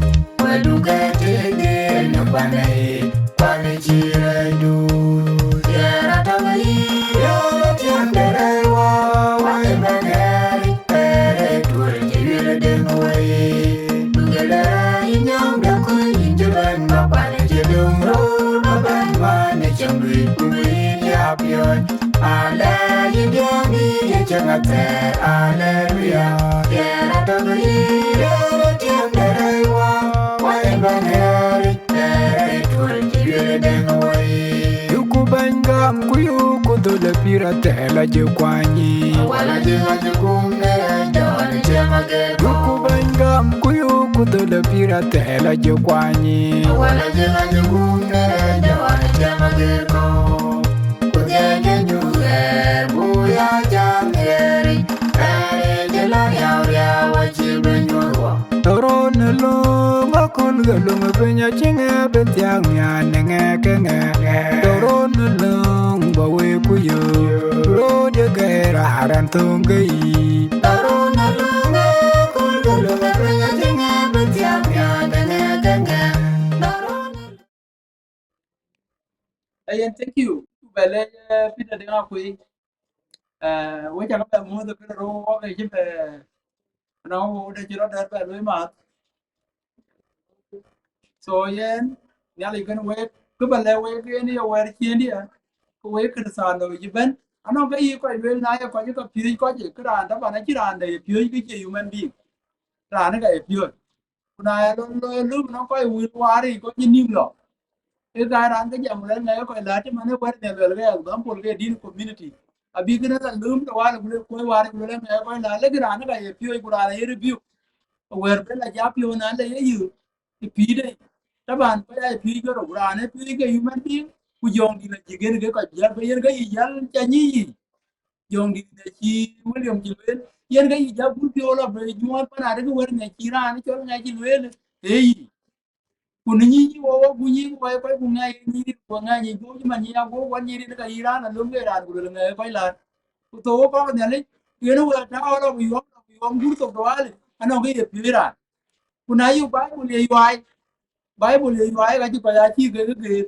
Wɛ̈tdu ke tëëk dhil në kuan ë yic, kuan ë cï rɛɛcdu. Diɛɛr atɔ̈ ke yï, diɛɛr ë tiɛŋ de rɛɛc wɔ, wɔ ye bɛ̈n ɣɛɛric, ɣɛɛr ë tuɔl cï wiël ë deŋ wei. Duk ë lɛ̈ɛ̈r yï nyääŋ de kuc, yïn cï bɛ̈n bä kuan ë cï döŋ röör, bä bɛ̈n man ë cieŋ luic, ku luic yïn ya piɔ̈ɔ̈c. Alɛɛc yïn diäär bï ye cieŋ athɛɛr, aleluya. Diɛɛr atɔ̈ ke yï, diɛɛr ë tiɛŋ de rɛɛc wɔ, wɔ ye bɛ̈n ɣɛɛric, ɣɛɛr ë tuɔl cï wiël ë deŋ wei. Duku bɛ̈ny Gam ku yök ku dhöl ë pïïr athɛɛl aje kuany. Wala jiŋ aje kum ne jɔn cem ager. Ku bɛ̈ny gam ku yök ku dhöl ë pïïr athɛɛl aje kuany. Wala jiŋ aje kum ne jɔn cem ager kɔ̈u. Ku dhiɛl de nyuur ɣɛɛr, ku ya jam ɣɛɛric, ɣɛɛric ë lɔ riau riau acï bï nyuur wɔ. Dhoron ë löŋ aköl ke löŋ ë piny acï ŋɛk bï thiak nhial në ŋɛk ke ŋɛk. Dhoron ë löŋ bä wek ku yök, röt ye gɛɛr aran thöŋ ke yiic. Dhoron ë löŋ aköl ke löŋ ë piny acï ŋɛk bï thiak nhial në ŋɛk ke ŋɛk. Dhoron ë Ayen, thank you. Ku bɛ lɛc, eh, Peter Deŋ Akuei. Eh, we cakë bɛ muɔ̈th ë kënë rou wɔ ke cï bɛ, na wɔ de cï rɔt dɛ̈t bɛ luɔi math. So yen, Nhialic kën wek, kë bɛ lɛ̈k wek yen ye wɛ̈ɛ̈r ciëëndiɛ̈, ku wek Kërthiano cï bɛ̈n. Anɔŋ ke yï kɔc lueel na ye kɔc ke piööc kɔc, kë raan taban acï raan de ye piööc ke cie human being. Raan ë ka ye piööc. Ku na ya lon looi lum nɔŋ kɔc wïl waar yic kɔc cï nïm lɔ. Ke ka raan ke jam lɛl ŋɛk kɔc la cï man ë wɛ̈t nhial luel ke example ke din community. Abï kënë la lum tawali ku le kuɔ̈i waar ku le ŋɛk kɔc la lek raan ë ka ye piööc ku raan aye rebuke. Wɛ̈ɛ̈r ben la ja piööc na le ye yï ë pïïrde. Taban kɔc aa ye piööc ke rou, raan ë piööc ke human being, ku jɔŋdït la jik yen ke kɔc jäl, ke yen ke yï jäl ca nyic yic. Jɔŋdït de cï William cï lueel, yen ke yï ja guur piɔ̈u lɔ bë nyuɔɔth pan adï ke wɛ̈t ŋɛk cï raan cɔl ŋɛk cï lueel, ee yï. Ku në nyïïn yï wɔ wɔ guny yï ku kɔc kɔc ku ŋɛk yï nyïïn ku ŋɛk yï guöp cï man yï aguöp wän nyïïn rin ke yï raan alöm ke raan ku luel ŋɛk kɔc laar. Ku thou wɔ kɔk Nhialic, yen wɛ̈ɛ̈r tääu lɔ ku yɔm lɔ ku yɔm guur thok tawali, anɔŋ ke ye piööc raan. Ku na yök Baibul ye yuai, Baibul ye yuai ka cï kɔc aa cï ke ke geer.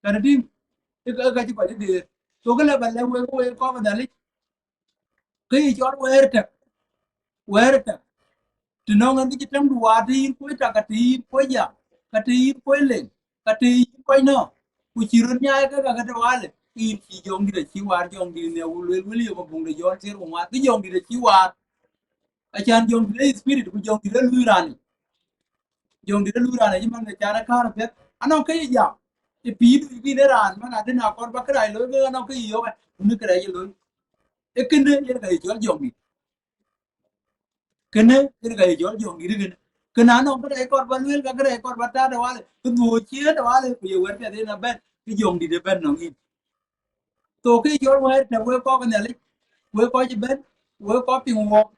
Kɛn tïŋ, ë ka, ë ka cï kɔc ë geer. So kë lë bä lɛ̈k wek, wek kɔk Nhialic, ke yï cɔl wɛ̈ɛ̈r tɛk, wɛ̈ɛ̈r tɛk. Të nɔŋ en kë cï tɛ̈mdu waar, të yïn kuöc tak, ka të yïn kuöc ya, ka të yïn kuöc leny, ka të yïn kuöc nɔ̈k, ku cï röt nyaai ke ka ke tawali, ke yïn cï jɔŋdït acï waar, jɔŋdït ne wul luel William abuŋ de Jɔn thiëër ku ŋuan, ke jɔŋdït acï waar. Acan jɔŋdït ë spirit, ku jɔŋdït ë luui raan yic. Jɔŋdït ë luui raan yic, man ë can ë kaar apiɛth. Anɔŋ kë yï jam, ë pïïrdu yï bï në raan, man adï na kɔn bä kërac looi, ke anɔŋ kë yï yök, ë, ku në kërac yï looi. Ë kënë yen ka yï cɔl jɔŋdït. Kënë yen ka yï cɔl jɔŋdït kënë. Kënë anɔŋ kërac kɔn bä lueel, ka kërac kɔn bä taat tawali, kë dhuööc ciëën tawali, ku ye wɛ̈t piɛth yen abɛ̈n, kë jɔŋdït ëbɛ̈n nɔŋ yïn. So kë cɔl wɛ̈ɛ̈r tɛ̈ wek kɔk Nhialic, wek kɔc ëbɛ̈n, wek kɔc piŋ wɔk.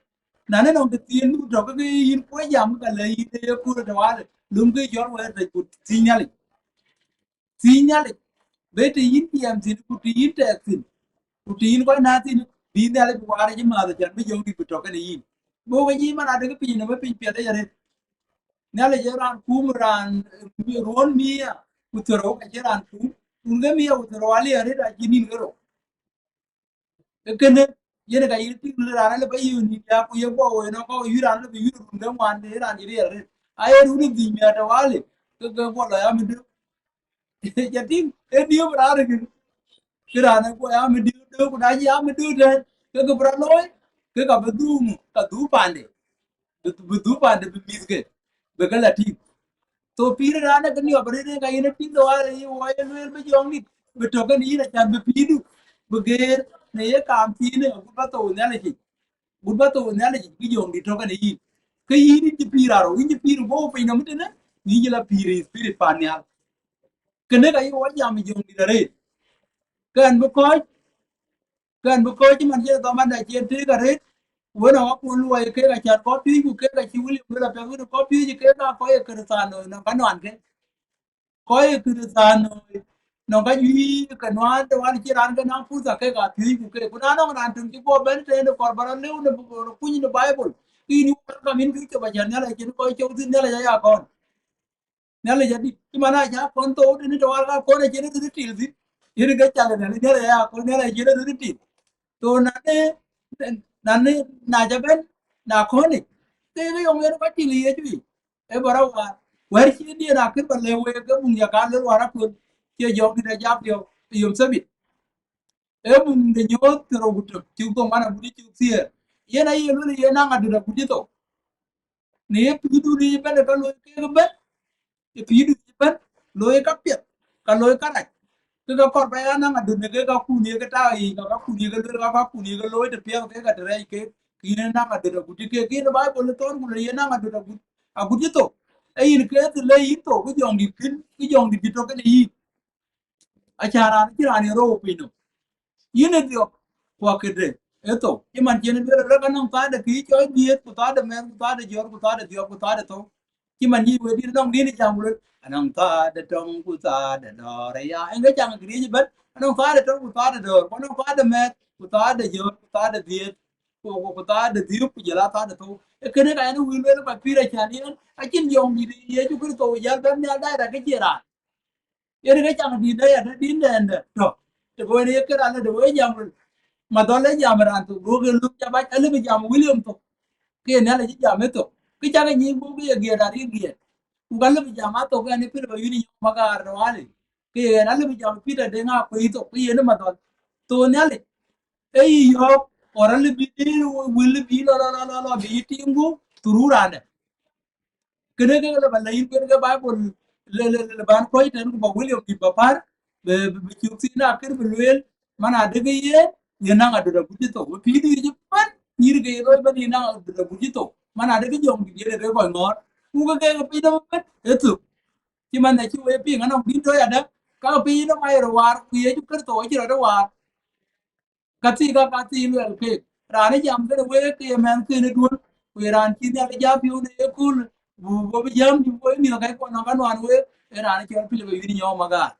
Na në nɔŋ të thiin nu tɔ̈ ke ke yïn kuɔc jam, ka lɛ yïn ë ye kur tawali, lum kë cɔl wɛ̈ɛ̈r tɛ̈ ku thiëc Nhialic. Thiëc Nhialic, be të yïn tiɛɛm thïn, ku të yïn tɛɛk thïn, ku të yïn kɔc nääk thïn, bï Nhialic bï waar yic ë määth acan bï jɔŋdït bï tɔ̈ kenë yïn. Go ke yï man adï ke piny nɔm ë piny piɛth aya arëët. Nhialic ë raan kum raan, eh, ruɔ̈n mia ku thiërrou, ka cï raan kum, kun ke mia ku thiërrou aliu arëët acï nïn ke rou. Ee kënë, yen ka yïn tïŋ, raan alë bä yï nïn ya ku ye guɔ woi nɔn kɔ̈u, yï raan alë bï yï run ke ŋuan de raan cï riɛl arëët. Aye run ë dhïc mia tawali, ke ke guɔ lɔ ya mëdë. Ca tïŋ, ee diëëu raan rëkën. Kë raan ë guɔ ya mëdë dë, ku na cï ya mëdë tɛ̈n, ke ke bï rɔt looi, ke ka bï dhuk, ka dhuk pande. Bï, bï dhuk pande bï mïthke, bï ke la tïŋ. So pïïr raan ë ke niɔp arëët, yen ka yen ë tïŋ tawali, yï wɔ ye lueel bï jɔŋdït, bï tɔ̈ kenë yïn acan bï pïïrdu, bï geer, në ye kaam thiinë, agut bä thou Nhialic yic. Agut bä thou Nhialic yic, bï jɔŋdït tɔ̈ kenë yïn. Ke yïn yïn cï pïïr arou, yïn cï pïïr guɔ̈u piny nɔm tënë, yïn cï la pïïr ë spirit pan nhial. Kënë ka yï wɔ jam ë jɔŋdït arëët. Kɛn bï kɔc, kɛn bï kɔc cï man cï dhaman da cï en tëëk arëët, wën ë wä kun luɔi kek acan kɔc piööc, ku kek acï William luel apiɛth, wën ë kɔc piööc kek aa kɔc ë Kërthiano nɔm ka nuan ke. Kɔc ë Kërthiano nɔm ka juëc ke nuan, tawali cï raan ke naŋ purtha kek aa piööc ku kek. Ku na nɔŋ raan töŋ cï guɔ bɛ̈n tëën de kɔr bä rɔt lëu në, kuny në Baibul, ke yïn welcome, yïn kë cop acan Nhialic acïn kɔc cop thïn, Nhialic aya kɔn. Nhialic adït, cï man aca kɔn thou tënë tawal ka kɔn acïn röt til thïn. Yen ke cal Nhialic, Nhialic aya kɔn, Nhialic acïn röt til. So na në, na në, na ca bɛ̈n, na kɔn ic, ke ke yɔŋ yen kɔc til Yecu yic. Ee bä rɔt waar. Wɛ̈ɛ̈r cï diɛn akën bä lëu wek, ke buŋ ya ka lël waar aköl, cie jɔŋdït aca piɔ̈u ë yom thabit. Ee buŋ de Nyooth thiërrou ku tök, cök dhoŋuan agut cök thiëër. Yen aye lueel yen naŋ adït agut cï thou. Në ye pïïrdu në ëbɛ̈n ë ka looi kek ëbɛ̈n, ë pïïrdu ëbɛ̈n, looi ka piɛth, ka looi ka rac. Ke ka kɔɔr ba ya naŋ adöt në ke ka kun ye ke ta yic, ka ka kun ye ke luel, ka ka kun ye ke looi të piɛth ke ka të rɛɛc ke, ke yïn naŋ adöt agut cï ke, ke yïn Baibol ë thɔ̈n ku le ye naŋ adöt agut, agut cï thok. Ee yïn ke thïn le yïn thok, ke jɔŋdït kën, ke jɔŋdït cï tök kënë yïn. Aca raan cï raan ye rou piny nɔm. Yïn ë dhiɔp, ku akëde ë thou. Cï man cïn ë lueel rɔt, anɔŋ thaar de kï cɔl dhiëëth, ku thaar de mɛth, ku thaar de jɔ̈ɔ̈r, ku thaar de dhiɔp, ku thaar de thou. Cï man yï Wëidït anɔŋ dïn ë jam ku lueel, anɔŋ thaar de tɔŋ, ku thaar de dɔ̈ɔ̈r aya. Ëŋ ke caŋ Giric ëbɛ̈n, anɔŋ thaar de tɔŋ, ku thaar de dɔ̈ɔ̈r, ku anɔŋ thaar de mɛth, ku thaar de jɔ̈ɔ̈r, ku thaar de dhiëëth, ku, ku, ku thaar de dhiëëth, ku jɔl a thaar de thou. Ee kënë ka yen wïc lueel, ba pïïr acan yen, acïn jɔŋdït Yecu Kërtho jäl bɛ̈n nhial direct ke cie raan. Yen ke caŋ dït de ya, de dït de ɛn de tɔ̈. Të go yen ye kë raan de we jam, Madhɔl ë jam raan thok, go ke luk ca bac, alë bï jam William thok. Ke yen alë cï jam ë thok. Kë cak nyic buk ye giɛɛt, arï giɛɛt. Ku ka lë bï jam a thok, ɛn ë Philip Ayuïn Nyɔk Magaar në wali. Ke yen alë bï jam Peter Deŋ Akuei thok, ke yen ë Madhɔl. Thok Nhialic, ee yï yɔ̈ɔ̈k, or alë bï dïïr wël bï lɔ, lɔ, lɔ, lɔ, lɔ, bï yï tiiŋ gup, thurur raan de. Kënë ke lë ba lɛc yïn kuën ke Baibol, lë, lë, lë, lë ban kuɔc tɛ̈n, ku ba William dït ba pär, bï, bï, bï cök thïn akër bï lueel, man adï ke yen, yen naŋ adöt agut cï thou. Bï pïïrdu yic ëbɛ̈n, nyïïr ke ye looi ëbɛ̈n, yen naŋ adöt agut cï thou. Man adï ke jɔŋdït yen ke kɔc ŋɔ̈ɔ̈r. Ku ke ke piny nɔm ëbɛ̈n, ë thök. Cï man acï we piŋ, anɔŋ dït tɔ̈ yadë, ka piny nɔm ayï rɔt waar, ku Yecu Kërtho acï rɔt waar. Ka thii ka, ka thii luɛl keek. Raan ë jam kënë week, ke ye mɛnhkënë duön, ku ye raan cï Nhialic jam piɔ̈u në ye kööl, bu, bu bï jam, bu bï mïth kac kuɔ nɔm ka nuan week, ee raan cɔl Philip Ayuïn Nyɔk Magaar.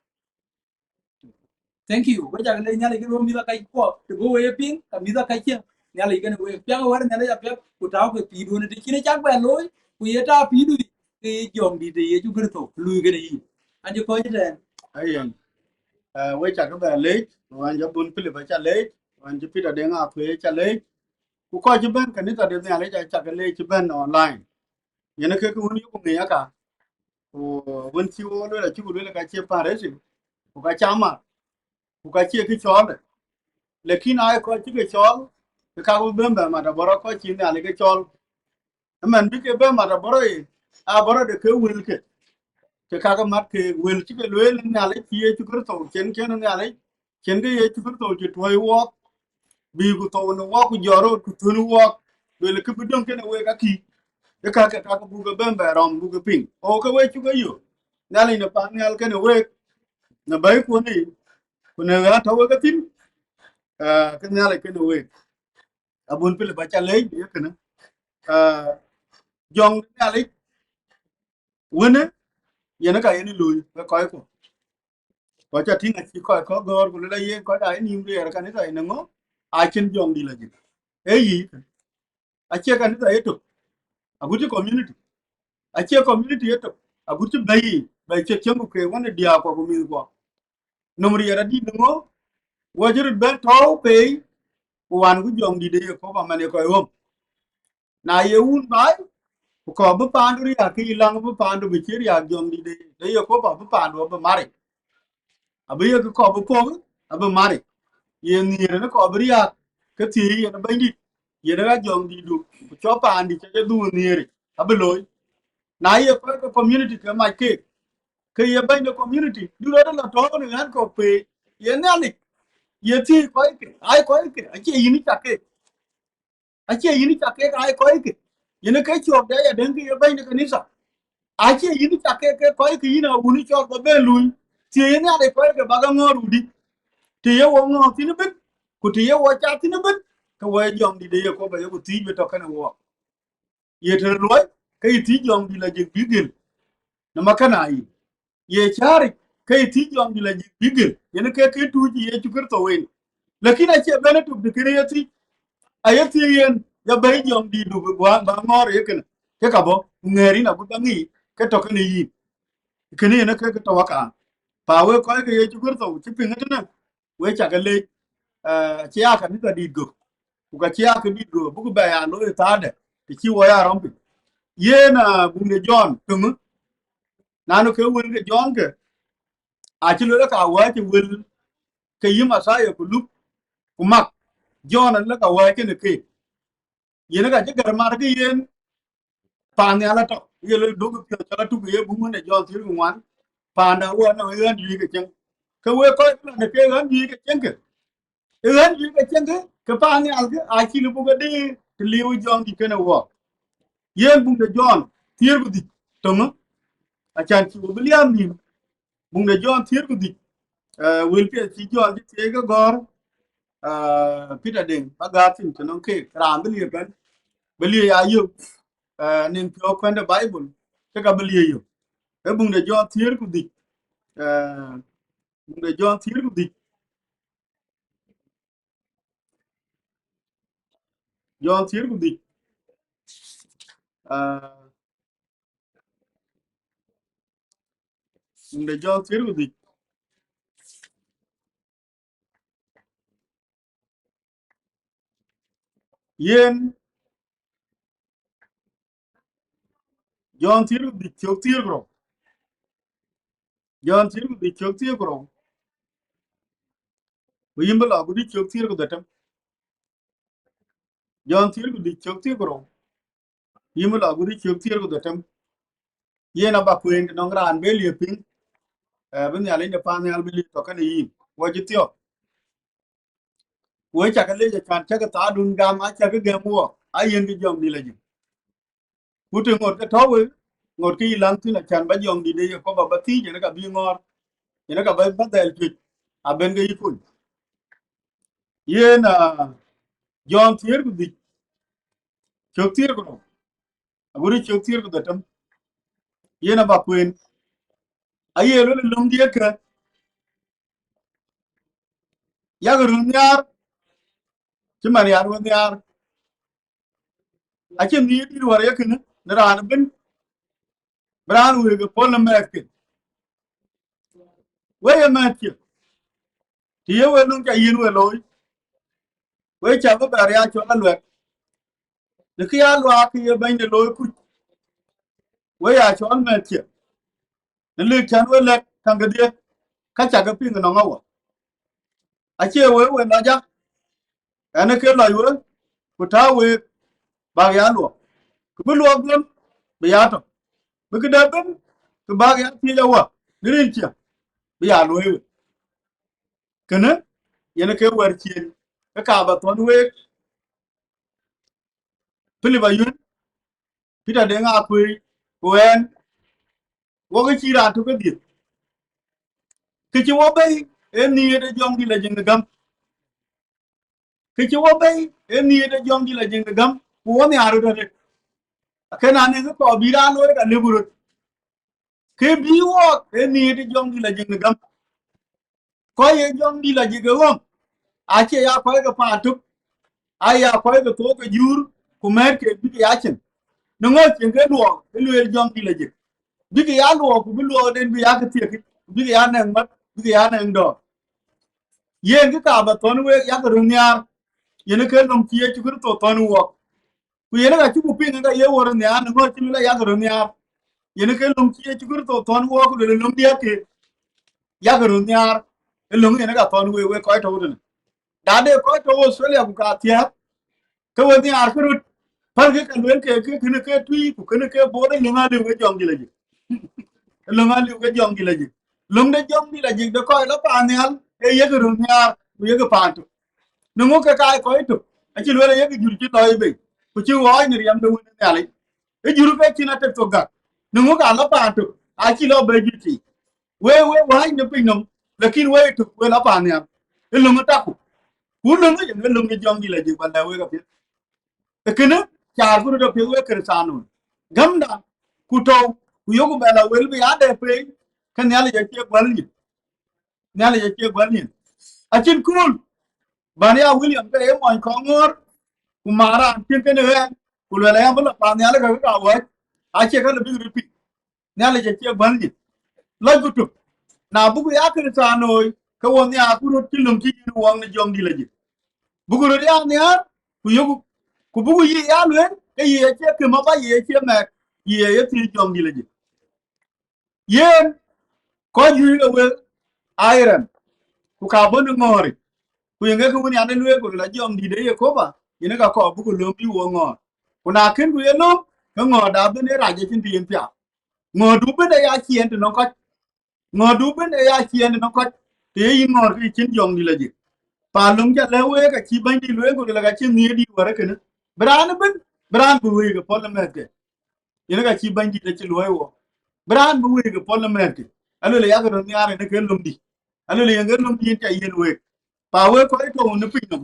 Thank you. Wek cak leec Nhialic kë röm mïth kac kuɔ, të bï we ye piŋ, ka mïth kac cï Nhialic kënë week. Piɛŋ wɛ̈t Nhialic apiɛth, ku tääu ke pïïrduön, të cïn ë cak bɛ looi, ku ye tääu pïïrdu, ke ye jɔŋdït de Yecu Kërtho, lui kënë yïn. An cï kɔc tɛ̈n. Ayen. Eh, we cak bɛ leec, wan jɔ bun Philip aca leec, wan jɔ Peter Deŋ Akuei aca leec. Ku kɔc cï bɛ̈n kanitha de Nhialic aca ke leec cï bɛ̈n online. Yen ke ke wën yuku ŋic aka. Ku wën cï wo lueel acï ku lueel ka cie pan racing. Ku ka ca mat. Ku ka cie kë cɔɔl. Lakin ai kɔc cï ke cɔɔl, ke ka bï bɛ̈n bɛ mat abɔrɔ kɔc cï Nhialic ke cɔɔl. Ëmɛn bï ke bɛ̈n mat abɔrɔ ye, abɔrɔ de ke wël ke. Ke ka ke mat ke wël cï ke lueel Nhialic cï Yecu Kërtho, cïn kën Nhialic, cïn ke Yecu Kërtho cï tuɔ̈i wɔɔk, bï ku thou në wɔɔk ku jɔt röt ku thun wɔɔk, lueel kë bï döŋ kënë week akï. Ë ka ke ka ke buk ke bɛ̈n bɛ rɔm buk ke piŋ. O ke we cuk e yök. Nhialic në pan nhial kënë week, në bɛ̈ikuɔn yic, ku në ɣän tɔ̈ wek ethïn, eh, ke Nhialic kënë week. Abun Philip aca leec ye kënë. Ah, jɔŋ Nhialic wënë, yen ka yen lui, we kɔc ku. Kɔc ca tïŋ acï kɔc kɔ̈k gɔ̈ɔ̈r, ku lëla yen kɔc aa ye nïïm riɛɛr kanitha yen ŋö, acïn jɔŋdït la jik. Ee yï, acie kanitha ye tök. Agut cï community. Acie community ye tök. Agut cï bɛ̈i yiic, bɛ̈i cï cieŋ ku ke wën ë diäär kuɔ ku mïth kuɔ. Nöm riɛɛr adït ŋö, wɔ cï röt bɛ̈n tɔ̈u pei, ku wan ku jɔŋdït de Yekoba man ye kɔc ɣöm. Na ye wun baai, ku kɔɔr bï paandu riääk, ke yï läŋ bï paandu bï cï riääk jɔŋdït de, de Yekoba bï paandu abï maric. Abï ye kë kɔɔr bï pɔ̈k, abï maric. Ye nhiëër në kɔɔr bï riääk, ke thiëëc yen Bɛ̈nydït, yen ɣa jɔŋdïtdu, ku cɔk paandï cä jɔ dhuk nhiëëric, abï looi. Na ye kɔc ke community ke mac keek, ke ye bɛ̈ny de community, du rɔt la tɔ̈u në ɣän kɔ̈k pei, ye Nhialic, ye thiëëc kɔc ke, ai kɔc ke, acie yïn cak keek. Acie yïn cak keek, ai kɔc ke. Yen ke cɔk de ya dɛ̈ŋ ke ye bɛ̈ny de kanitha. Acie yïn cak keek, ke kɔc ke yïn a wun cɔk ba ben luny. Thiëëc ye Nhialic kɔc ke ba ke ŋɔ̈ɔ̈r wudï. Të ye wɔ ŋɔ̈ɔ̈r thïn ëbën, ku të ye wɔ cath thïn ëbën, ke wɔ ye jɔŋdït de Yekoba yeku thiëëc bï tɔ̈ kënë wɔ. Ye të luɔi, ke yï thiëëc jɔŋdït la jik bï gël. Në makana yic. Ye cääric, ke yï thiëëc jɔŋdït la jik bï gël. Yen ke ke tuuc Yecu Kërtho wen. Lakin acie bɛ̈n ë tuk të kënë ye thiëëc. Aye thiëëc yen, ya bɛ̈i jɔŋdïtdu bï ba, ba ŋɔ̈ɔ̈r ye kënë. Ke ka bɔ̈, ku ŋɛ̈ɛ̈r yïn agut ba ŋic, ke tɔ̈ kënë yïn. Kënë yen ke ke tɔ̈ wakaan. Pa wek kɔc ke Yecu Kërtho cï piŋ ëtënë, we cak leec, eh, cï ya kanitha dït gök. Ku ka cï ya kë dït gök, buk bɛ ya looi thaade, të cï wɔ ya rɔm piny. Yen, ah, buŋ de Jɔn töŋë, nanu ke wël ke Jɔn ke, acï lueel ka wääc wël ke yï Mathayo ku Luk ku Mak. Jɔn alë ka wääc kënë keek. Yen ka cï gär mar ke yen, paan nhial atɔ̈, ye lɔ duk piɔ̈ɔ̈th cɔl atuk ye buŋ wën ë Jɔn thiëër ku ŋuan, paanda wën nɔŋ ɣän juëc ke cieŋ. ke wek kɔc ke lɔn de ke ɣän juëc ke cieŋkë. Ë ɣän juëc ke cieŋkë, ke paan nhial kë, acï lëu buk ke dee të liu Jɔn dït kënë wɔ. Yen buŋ de Jɔn, thiëër ku dhïc, töŋë, acan cï we bï liääm nïïm. Buŋ de Jɔn thiëër ku dhïc, eh, wël piɛth cï Jɔn cï thiëëc ke gɔ̈ɔ̈r, eh, Peter Deŋ, ba gäär thïn, të nɔŋ keek, raan bï liëp bɛ̈n, bï liëp ya yök, eh, nïn piɔ̈u kuɛ̈n de Baibul, ke ka bï liëp yök. Ee buŋ de Jɔn thiëër ku dhïc, eh, buŋ de Jɔn thiëër ku dhïc, Jɔn thiëër ku dhïc, ah, buŋ de Jɔn thiëër ku dhïc. Yen Jɔn thiëër ku dhïc cök thiëër ku rou. Jɔn thiëër ku dhïc cök thiëër ku rou. Ku yïn bï lɔ agut cök thiëër ku dhetem. Jɔn thiëër ku dhïc cök thiëër ku rou. Yïn bï lɔ agut cök thiëër ku dhetem. Yen aba kueen të nɔŋ raan bï liëp piŋ, eh, bï Nhialic de paan nhial bï liëp tɔ̈ kënë yïn. Wɔ cï thiɔ̈k. Wek cakë leec acan cäkë thaadun gam, acäkë gɛm wɔ, ayen kë Jɔn dït la jik. Ku të ŋot ke tɔ̈ wek, ŋot kë yï läŋ thïn acan ba Jɔn dït de Yekoba ba thiic, yen ka bï ŋɔ̈ɔ̈r, yen ka ba, ba dhɛl cuëc, aben ke yï kuny. Yen, ah, Jɔn thiëër ku dhïc, cök thiëër ku rou, agut cök thiëër ku dhetem. Yen aba kueen, aye luel ë löŋdiɛ̈ kë, yak röt nhiaar, cï man ya röt nhiaar. Acïn nhiëër dït wär ye kënë në raan ëbën, bï raan wëëk ë puɔ̈l në mɛɛthke. Wek ye mɛ̈thkiɛ̈, të ye wek löŋ ca yiɛ̈n we looi, wek ca bï bɛ̈ɛ̈r ya cɔl aluɛk. Në kë ya luaak kë ye bɛ̈ny de looi kuc, wek ya cɔl mɛ̈thkiɛ̈. Në lëk cän we lɛ̈k käŋ kedhie, ka cakë piŋ ënɔŋ awä. Acie wek we lɔc a, ɛn ë ke lɔc we, ku tääu week, bäk ya luɔk. Kë bï luɔk dhon, bï ya tɔ̈. Bï këde bɛ̈n, kë bäk ya thiëc awä, në rin ciɛ̈, bï ya luɔ̈i we. Kënë, yen ë ke wɛ̈t ciëën, ke ka ba thɔ̈n week, Pilip Ayuën, Peter Deŋ Akuëi, ku ɛn, wok ë cï raan tök kedhie. Kë cï wɔ bɛ̈i, ee nhiëër de Jɔn dït la jik në gäm. Kë cï wɔ bɛ̈i, ee nhiëër de Jɔn dït la jik në gäm, ku wɔ nhiaar röt arëët. Akën an, ee kë kɔɔr bï raan looi ka lëu bï röt. Kë bï wɔɔk, ee nhiëër de Jɔn dït la jik në gäm. Kɔc ye Jɔn dït la jik ë ɣɔ̈m, acie ya kɔc ke paan tök, aa ya kɔc ke thok ke juur, ku mɛ̈ɛ̈t ke bïk ya cieŋ. Në ŋö cieŋ ke luɔɔk, ë lueel Jɔn dït la jik. Bïk ya luɔɔk, ku bï luɔɔkden bï ya ke thiek, ku bïk ya nɛŋ mat, bïk ya nɛŋ dɔ̈ɔ̈r. Yen kë ka ba thɔ̈n week yak röt nhiaar, yen ë ke löŋ cï Yecu Kërtho thɔ̈n wɔɔk. Ku yen ë ka cï ku piŋ ë ka ye wär nhiaar, në ŋö cï lueel yak röt nhiaar. Yen ë ke löŋ cï Yecu Kërtho thɔ̈n wɔɔk, ku lueel löŋdiɛ̈ ke yak röt nhiaar, ë löŋ yen ë ka thɔ̈n week, wek kɔc tɔ̈u tënë. Na de kɔc tɔ̈u Australia ku ka thiääk, ke we nhiaar kë röt, pälkï ka lueel ke, ke kënë ke Tuï, ku kënë ke Bor, ë löŋ aliu ke Jɔn dït la jik. Ë löŋ aliu ke Jɔn dït la jik. Löŋ de Jɔn dït la jik de kɔc la paan nhial, ee yek röt nhiaar, ku yek paan tök. Në ŋö ke kaai kɔc tök, acï lueel ayek jur cï lɔc bei, ku cï ɣɔɔc në riɛm de Wën ë Nhialic. Ë jur ke cïn atek thok gäk. Në ŋö ka la paan tök, acï lɔ bɛ̈i jur cï. Wek, wek wääc në piny nɔm, lakin wek tök, wek la paan nhial. Ë löŋ ë takku. Ku löŋ ë yen, ë löŋ de Jɔn dït la jik ba lɛ̈k wek apiɛth. Ë kënë, caar ku röt apiɛth wek Kërthiano. Gämda, ku tɔ̈u, ku yoku bɛ la wël bï ya dɛ pei, ke Nhialic acie guäl nyin. Nhialic acie guäl nyin. Acïn kööl, bän ya William ke ye mony kɔŋ ŋöör, ku maan raan cïn kënë ɣɛn, ku luɛl aya bï la paan nhial ke ka wääc, acie ka lë bïk röt piŋ. Nhialic acie guäl nyin. Lɔc ku tök. Na buku ya Kërthianoi, ke wɔ nhiaar ku röt cï löŋ cï yïn wɔŋ në Jɔn dït la jik. Buku röt ya nhiaar, ku yoku, ku buku yï ya lueel, ke yï acie kë ma ba yï acie mɛk, yï aye thiëëc Jɔn dït la jik. Yen, kɔc juëc ke wek, aa ye rɛm, ku ka bɔ̈ në ŋɔ̈ɔ̈ric. Ku yen ke kë wën yan ë lueel, ku la Jɔn dït de Yekoba, yen ë ka kɔɔr buku lööm bï wo ŋɔ̈ɔ̈r. Ku na kënku ye lööm, ke ŋɔ̈ɔ̈rda ëbën ë rac acïn të yen piath. Ŋɔ̈ɔ̈rdu ëbën ë ya ciɛɛn të nɔŋ kɔc. Ŋɔ̈ɔ̈rdu ëbën ë ya ciɛɛn të nɔŋ kɔc. Ee yïn ŋɔ̈ɔ̈r kë cïn Jɔŋdït la jik. Paan löŋ ca lɛ̈k week, acï Bɛ̈nydït lueel ku lueel ka cïn nhiëër dït wär ë kënë. Bï raan ëbën, bï raan bï wëëk ë puɔl ë mɛ̈thke. Yen ka cï Bɛ̈nydït acï luɔ̈i wɔ. Bï raan bï wëëk ë puɔl ë mɛ̈thke. Aluel yak röt nhiaar yen ke löŋdï. Aluel yen ke löŋdï yen ca yiën week. Pa wek kɔc tɔ̈u në pinynɔm.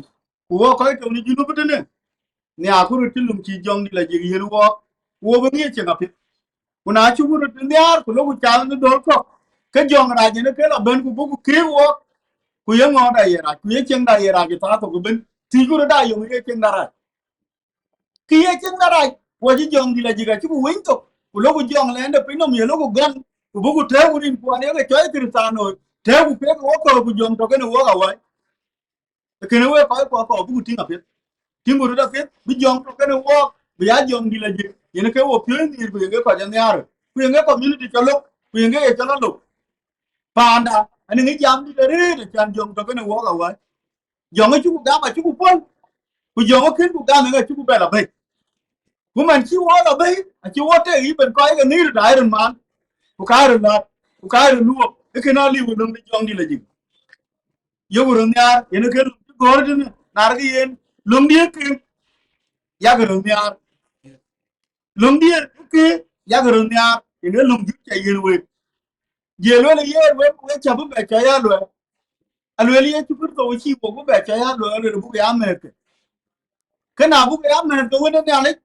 Ku wɔ kɔc tɔ̈u në Junub tënë. Nhiaarku röt cï löŋ cï Jɔŋdït la jik yiën wɔɔk. Ku wɔ bï ŋiëc ceŋ apiɛth. Ku na cuk röt nhiaar ku loku cath në dhöl kɔ̈k, ke jɔŋrac yen ke la bɛ̈n ku buk kiëk wɔɔk. Ku ye ŋɔ̈ɔ̈rda ye rac, ku ye ceŋda ye rac ë thaa thok ëbën. Thiëcku röt aa yöŋ ye ceŋda rac. Kë ye ceŋda rac, ku acï Jɔŋdït la jik acï ku winy thok, ku loku jɔŋ lɛ̈ɛ̈nde pinynɔm ye loku gɔn, ku buk tɛ̈ɛ̈uku rin kuan ye ke cɔl Krïthiano, tɛ̈ɛ̈uku kek wɔk kɔ̈u ku jɔŋ tɔ̈ kenë wɔk awäc. Kënë wek kɔc kuɔ kɔ̈u buk tïŋ apiɛth. Tïŋku röt apiɛth, bï jɔŋ tɔ̈ kenë wɔk, bï ya Jɔŋdït la jik, yen ke wo piööc nhiëër ku yen ke kɔc ë nhiaar, ku yen ke community cɔl lok, ku yen ke ye cɔl alok. Paanda, anïŋ ë jam dït arëët, acan jɔŋ tɔ̈ kenë wɔk awäc. Jɔŋ ë cuk gam acuk puɔ̈l, ku jɔŋ ë kën ku gam ë cuk bɛ la bɛ̈i. Ku man cï wɔ la bɛ̈i, acï wɔ tek yï ben kɔc ke ŋiir daai röt man, ku kaai röt laat, ku kaai röt luɔk, ë kën aliu löŋ de Jɔŋdït la jik. Yeku röt nhiaar, yen ë kën löŋ cï gɔ̈ɔ̈r tënë, naar ke yen, löŋdï ë kën, yak röt nhiaar. Löŋdï ë kën, yak röt nhiaar, yen ë löŋ jur ca yiën week. Jël lueel yen wek, wek cä bï bɛ cɔc aa luɛɛl. Alueel Yecu Kërtho cï wok bï bɛ cɔc aa luɛɛl, alueel buk ya mɛ̈ɛ̈thke. Kë na buk ya mɛ̈ɛ̈thke wën ë Nhialic,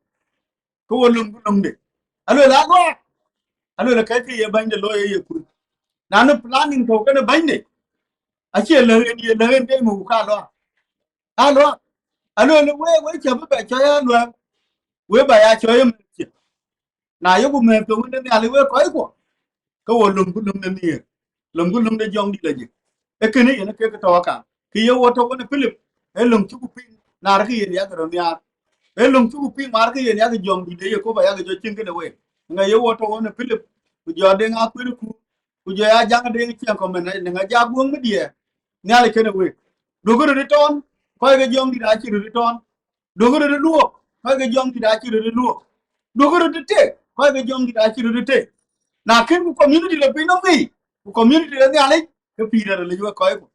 ke wo löŋ bï löŋde. Alueel aluaak, alueel kɛ̈ckë ye bänyde looi ë ye kuc. Na në planning tɔ̈u kenë bänyde, acie lëk en ye lëk en ke muk ka luaak. Aluaak, alueel wek, wek cä bï bɛ cɔc aa luɛɛl, wek bä ya cɔc ë mɛ̈ɛ̈thke. Na yeku mɛ̈ɛ̈thke wën de Nhialic wek kɔckuɔ, ke wo lömku löm de nhiëër, lömku löm de Jɔŋdït la jik. Ee kënë yen kek tɔ̈ akaŋ. Kë ye wo tɔ̈ wën ë Pilip, ee löŋ cuk piŋ, naar kë yen yak röt nhiaar. Ee löŋ cuk piŋ, maar kë yen yak Jɔŋdït de Yekoba yak jɔ cïn këde week. Ŋa ye wo tɔ̈ wën ë Pilip, ku jɔ Deŋ Akuëër ku, ku jɔ ya Jaŋ Deŋ ciɛɛŋ kɔmën, ŋa jak guöŋ mi diɛɛr, Nhialic kenë week. Duökï röt ë tɔ̈ɔ̈n, kɔc ke Jɔŋdït acï röt ë tɔ̈ɔ̈n. Duökï röt ë luɔk, kɔc ke Jɔŋdït acï röt ë luɔk. Duökï röt ë tek, kɔc ke Jɔŋdït acï röt ë tek. Na kën ku community de pinynɔm ŋic, ku community de Nhialic, ke pïïr arilic wek kɔcku.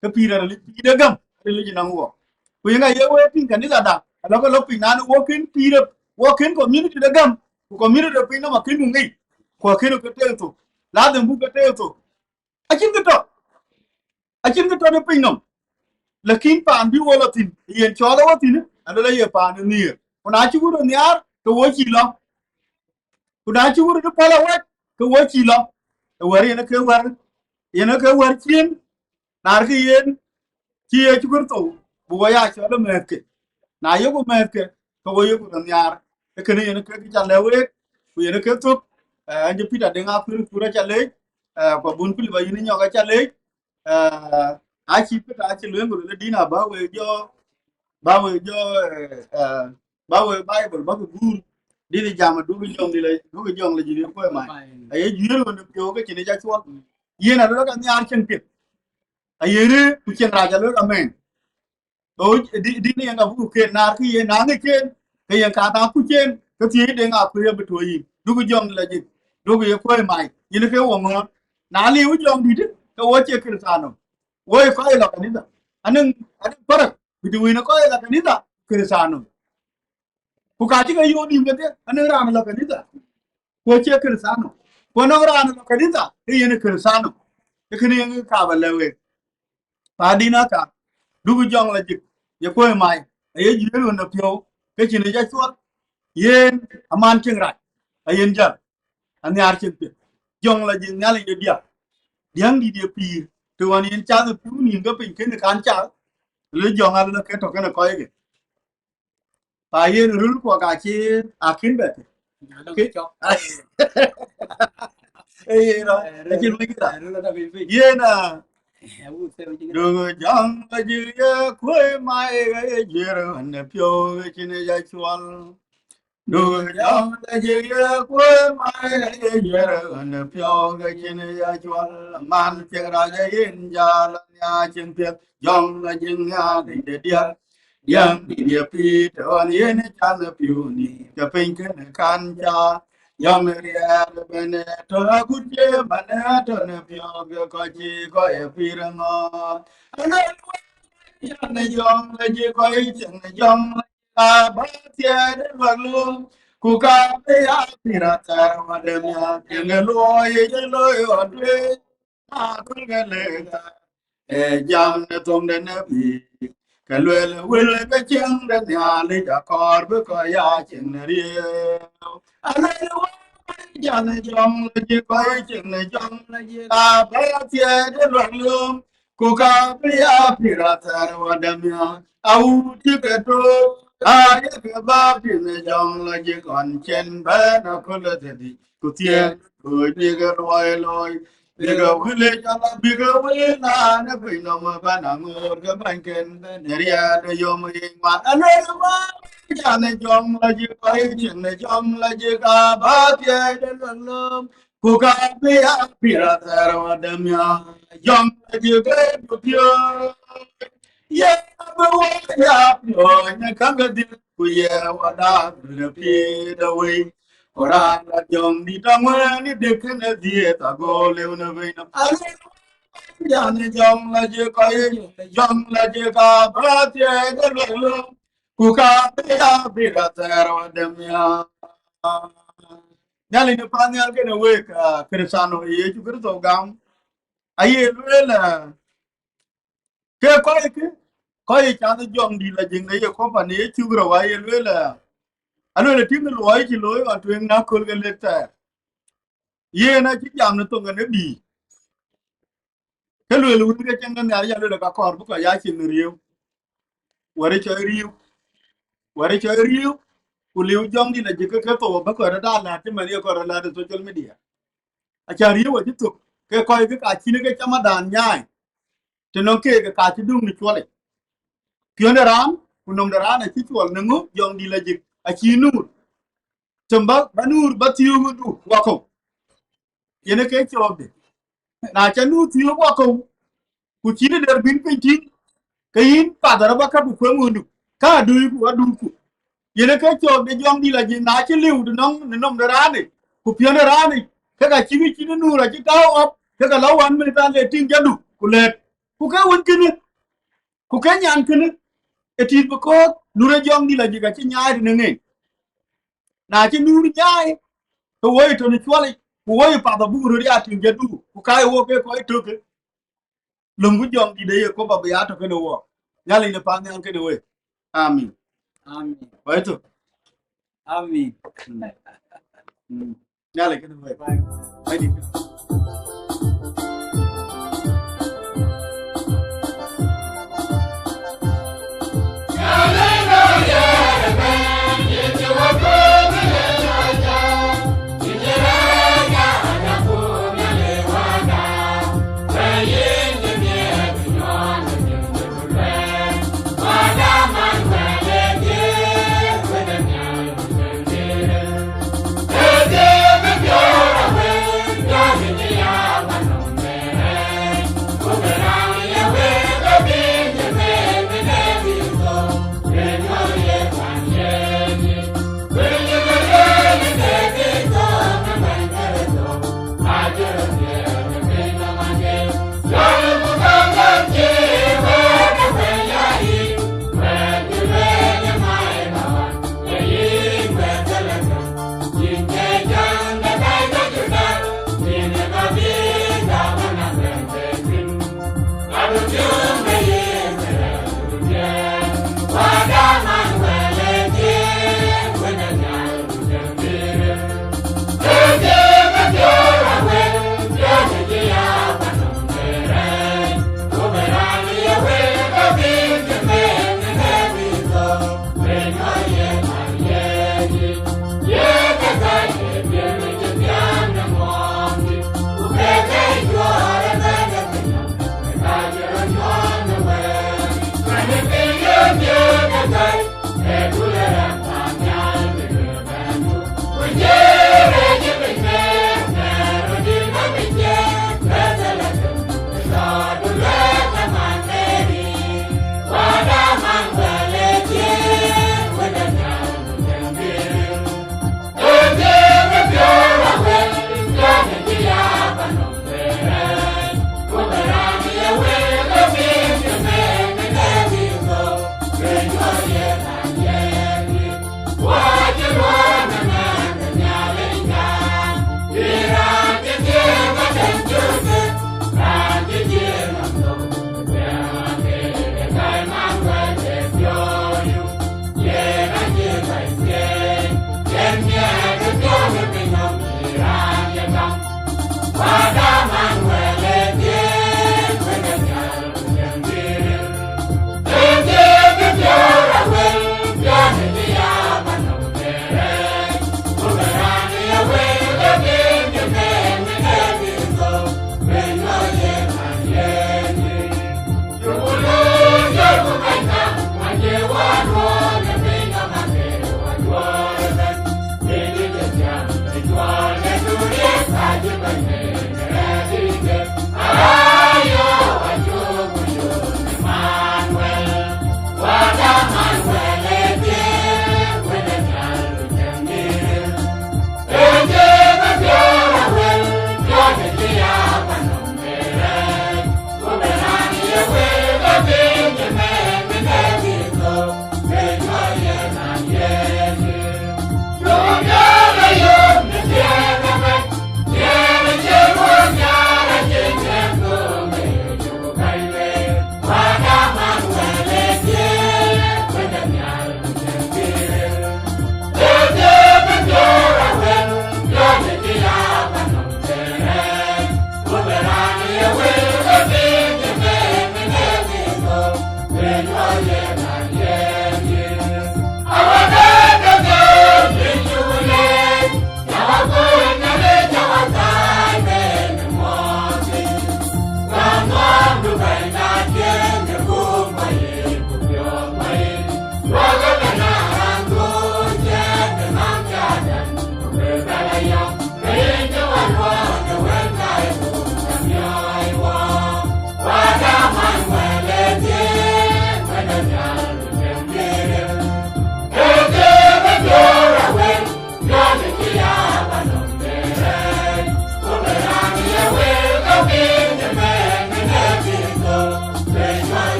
Ke pïïr arilic, pïïr de gäm, arilic ënɔŋ wɔ. Ku yeŋa ye wek tïŋ kanithada, alɔkë lɔ piny naan wok kën pïïr, wok kën community de gäm, ku community de pinynɔm akën ku ŋic, ku akën ke teer thok. Ladhim buk ke teer thok. Acïn kë tɔ̈, acïn kë tɔ̈ në pinynɔm. Lakin paan bï wo lɔ thïn, yen cɔɔl ë wo thïn, aluel aye paan ë nhiëër. Ku na cï wur ë nhiaar, ke wo cï lɔ. Ku na cï wur ë päl awäc, ke wo cï lɔ. Ë wɛ̈r yen ke wɛ̈r, yen ke wɛ̈r ciëën, naar kë yen, cï Yecu Kërtho, bï wo ya cɔl ë mɛ̈ɛ̈thke. Na yeku mɛ̈ɛ̈thke, ke wo yeku röt nhiaar. Ee kënë yen ke kë ca lɛ̈k week, ku yen ke thök, eh, ɛn cï Peter Deŋ Akuëër Kuur aca leec, eh, ku abun Pilip Ayïn Nyɔk aca leec, eh, acï Peter acï lueel ku lueel dïn abä we jɔ, bä we jɔ, eh, eh, bä we Bible bä ke guur, dïn jam aduk jɔŋ dï la, duk jɔŋ la jï kuɔi mac. Aye juëër ɣön piɔ̈u ke cïn ic acuɔl. Yen alɔ ka nhiaar cieŋ piɛth. Aye rëër ku cieŋ rac alɔ ka mɛn. Dï, dï, dï yen abuk ken naar kë yen na ŋic ken, ke yen ka na kuc ken, ke thiëëc Deŋ Akuëër abï tuɔ̈c yïn. Duk jɔŋ la jik, duk ye kuɔi mac, yen ke wo ŋɔ̈ɔ̈r. Na liu jɔŋ dït, ke wo cie Krïthiano. Wo ye kɔc lɔ kanitha. Anëŋ, anëŋ parak, between kɔc lɔ kanitha, Krïthiano. Ku ka cï ke yöök nïïm kedhie, anëŋ raan lɔ kanitha, ku acie Krïthiano. Ku anɔŋ raan lɔ kanitha, ke yen Krïthiano. Ee kënë yen ka bä lɛ̈k week. Paadïn aka, duk jɔŋ la jik, ye kuɔi mac, aye juëër ɣön ë piɔ̈u, ke cïn ic acuɔl, yen aman cieŋ rac, ayen jäl, anhiaar cieŋ piɛth. Jɔŋ la jik Nhialic de diäk, diäŋ dït ye pïïr, të ɣɔn yen cath ë piu nïïm ke piny kënë kan cath, le jɔŋ alë ke tɔ̈ kenë kɔc ke. Pa yen rul kuɔ ka cï akïn bɛ thïn. Yen a, yen a, duk jɔŋ la jik ye kuɔi mac, ye juëër ɣön ë piɔ̈u, ke cïn ic acuɔl. Duk jɔŋ la jik ye kuɔi mac, ye juëër ɣön ë piɔ̈u, ke cïn ic acuɔl. Man cieŋ rac ayen jäl, anhiaar cieŋ piɛth. Jɔŋ la jik Nhialic de diäk, diäŋ dït ye pïïr, të ɣɔn yen cath ë piu nïïm ke piny kënë kan cath, Yɔŋ riɛɛr bɛ̈n tɔ̈ agut cï man tɔ̈ në piɔ̈ɔ̈k kɔc cï kɔc ë pïïr ŋɔ̈ɔ̈th. Aluel wek, yɛn ë jɔŋ la jik kɔc cieŋ, jɔŋ la jik abä thiëëde luak lum, ku ka bï ya pïïr athɛɛr wadë miäk, tiŋ ë luɔi cï looi ɣɔn tueŋ. Aköl ke lëk, ee jam në thoŋ de Nebï, ke lueel wël ke cieŋ de Nhialic akɔɔr bï kɔc ya cieŋ në riëëu. Aluel wek, yɛn ë jɔŋ la jik kɔc cieŋ, jɔŋ la jik abä thiëëde luak lum, ku ka bï ya pïïr athɛɛr wadë miäk, awut cï ke took, ayek bä pïïr në jɔŋ la jik ɣɔn cen bɛ̈n aköl ë thiërdhïc, ku thiëëk, ku bïk luɔi looi. Bïk wël ë jɔŋ, bïk wël naan ë piny nɔm bɛ̈n aŋoot ke bänyken bɛ̈n ë riɛɛt ë yom yic man. Aluel wek, yɛn ë jɔŋ la jik kɔc cieŋ, jɔŋ la jik abä thiëëde luak lum, ku ka bï ya pïïr athɛɛr wadë miäk, jɔŋ la jik ë du piööc. Yen abï wek ya piööc në käŋ kedhie, ku ye wada bï lɔ piëëth awei. Ku raan la jɔŋdït aŋuɛ̈ɛ̈n ë dëk kënë dhiëëth ago lëu në piny nɔm. Aluel wek, yɛn ë jɔŋ la jik kɔc, jɔŋ la jik abä thiëëde luak lum, ku ka bï ya pïïr athɛɛr wadë miäk. Nhialic de paannhial kenë wek, ah, Krïthano ë Yecu Kërtho gam, aye lueel, ah, ke kɔc kë, kɔc ë cath ë jɔŋdït la jik në Yekopa në Yecu Kërtho, aye lueel, ah, alueel ë tïŋ luɔi cï looi ɣɔn tueŋ në aköl ke lëk thɛɛr. Yen acï jam në thoŋ ë Nebï. Ke lueel wël ke cieŋ de Nhialic, alueel ka kɔɔr bï kɔc ya cieŋ në riëëu. Wär ë cɔl riëëu. Wär ë cɔl riëëu. Ku liu jɔŋdït la jik ke ke thou abä kɔc rɔt aa läät cï man ye kɔc rɔt läät ë social media. Aca riëëu acï thök, ke kɔc kë ka cïn ke camadan nyaai. Të nɔŋ keek ka cï duŋ në cuɔlic. Piɔ̈n de raan, ku nɔm de raan acï cuɔl në ŋö, jɔŋdït la jik acï nuur. Tëm bä, bä nuur bä thiöök du wakɔ̈u. Yen ë ke cɔɔkde. Na ca nuur thiöök wakɔ̈u, ku cïn ë der bïn piny tïŋ, ke yïn path arëp akä ku kueŋ ɣöndu, ka aduuiku, aduuku. Yen ë ke cɔɔkde jɔŋdït la jik, na cï liu të nɔŋ në nɔm de raan yic, ku piɔ̈n de raan yic, ke ka cïn, cïn nuur acï tääu ɣɔ̈p, ke ka la wän mëth an le tïŋ jadu, ku lɛ̈ɛ̈t. Ku ke wën kënë, ku ke nyan kënë, ë tït bï kɔ̈ɔ̈th, nuur ë jɔŋdït la jik acï nyaai tënë ŋeeny. Na cï nuur nyaai, ke woi tɔ̈ në cuɔlic, ku woi path abuk röt ya tïŋ jadu, ku ka ye wok ke kɔc tökë. Lömku jɔŋdït de Yekopa bï ya tɔ̈ kenë wok. Nhialic de paannhial kenë wek. Amin. Amin. Wai thok. Amin. Mm. Nhialic kenë wek. Bye. Bye, dear.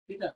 Peter.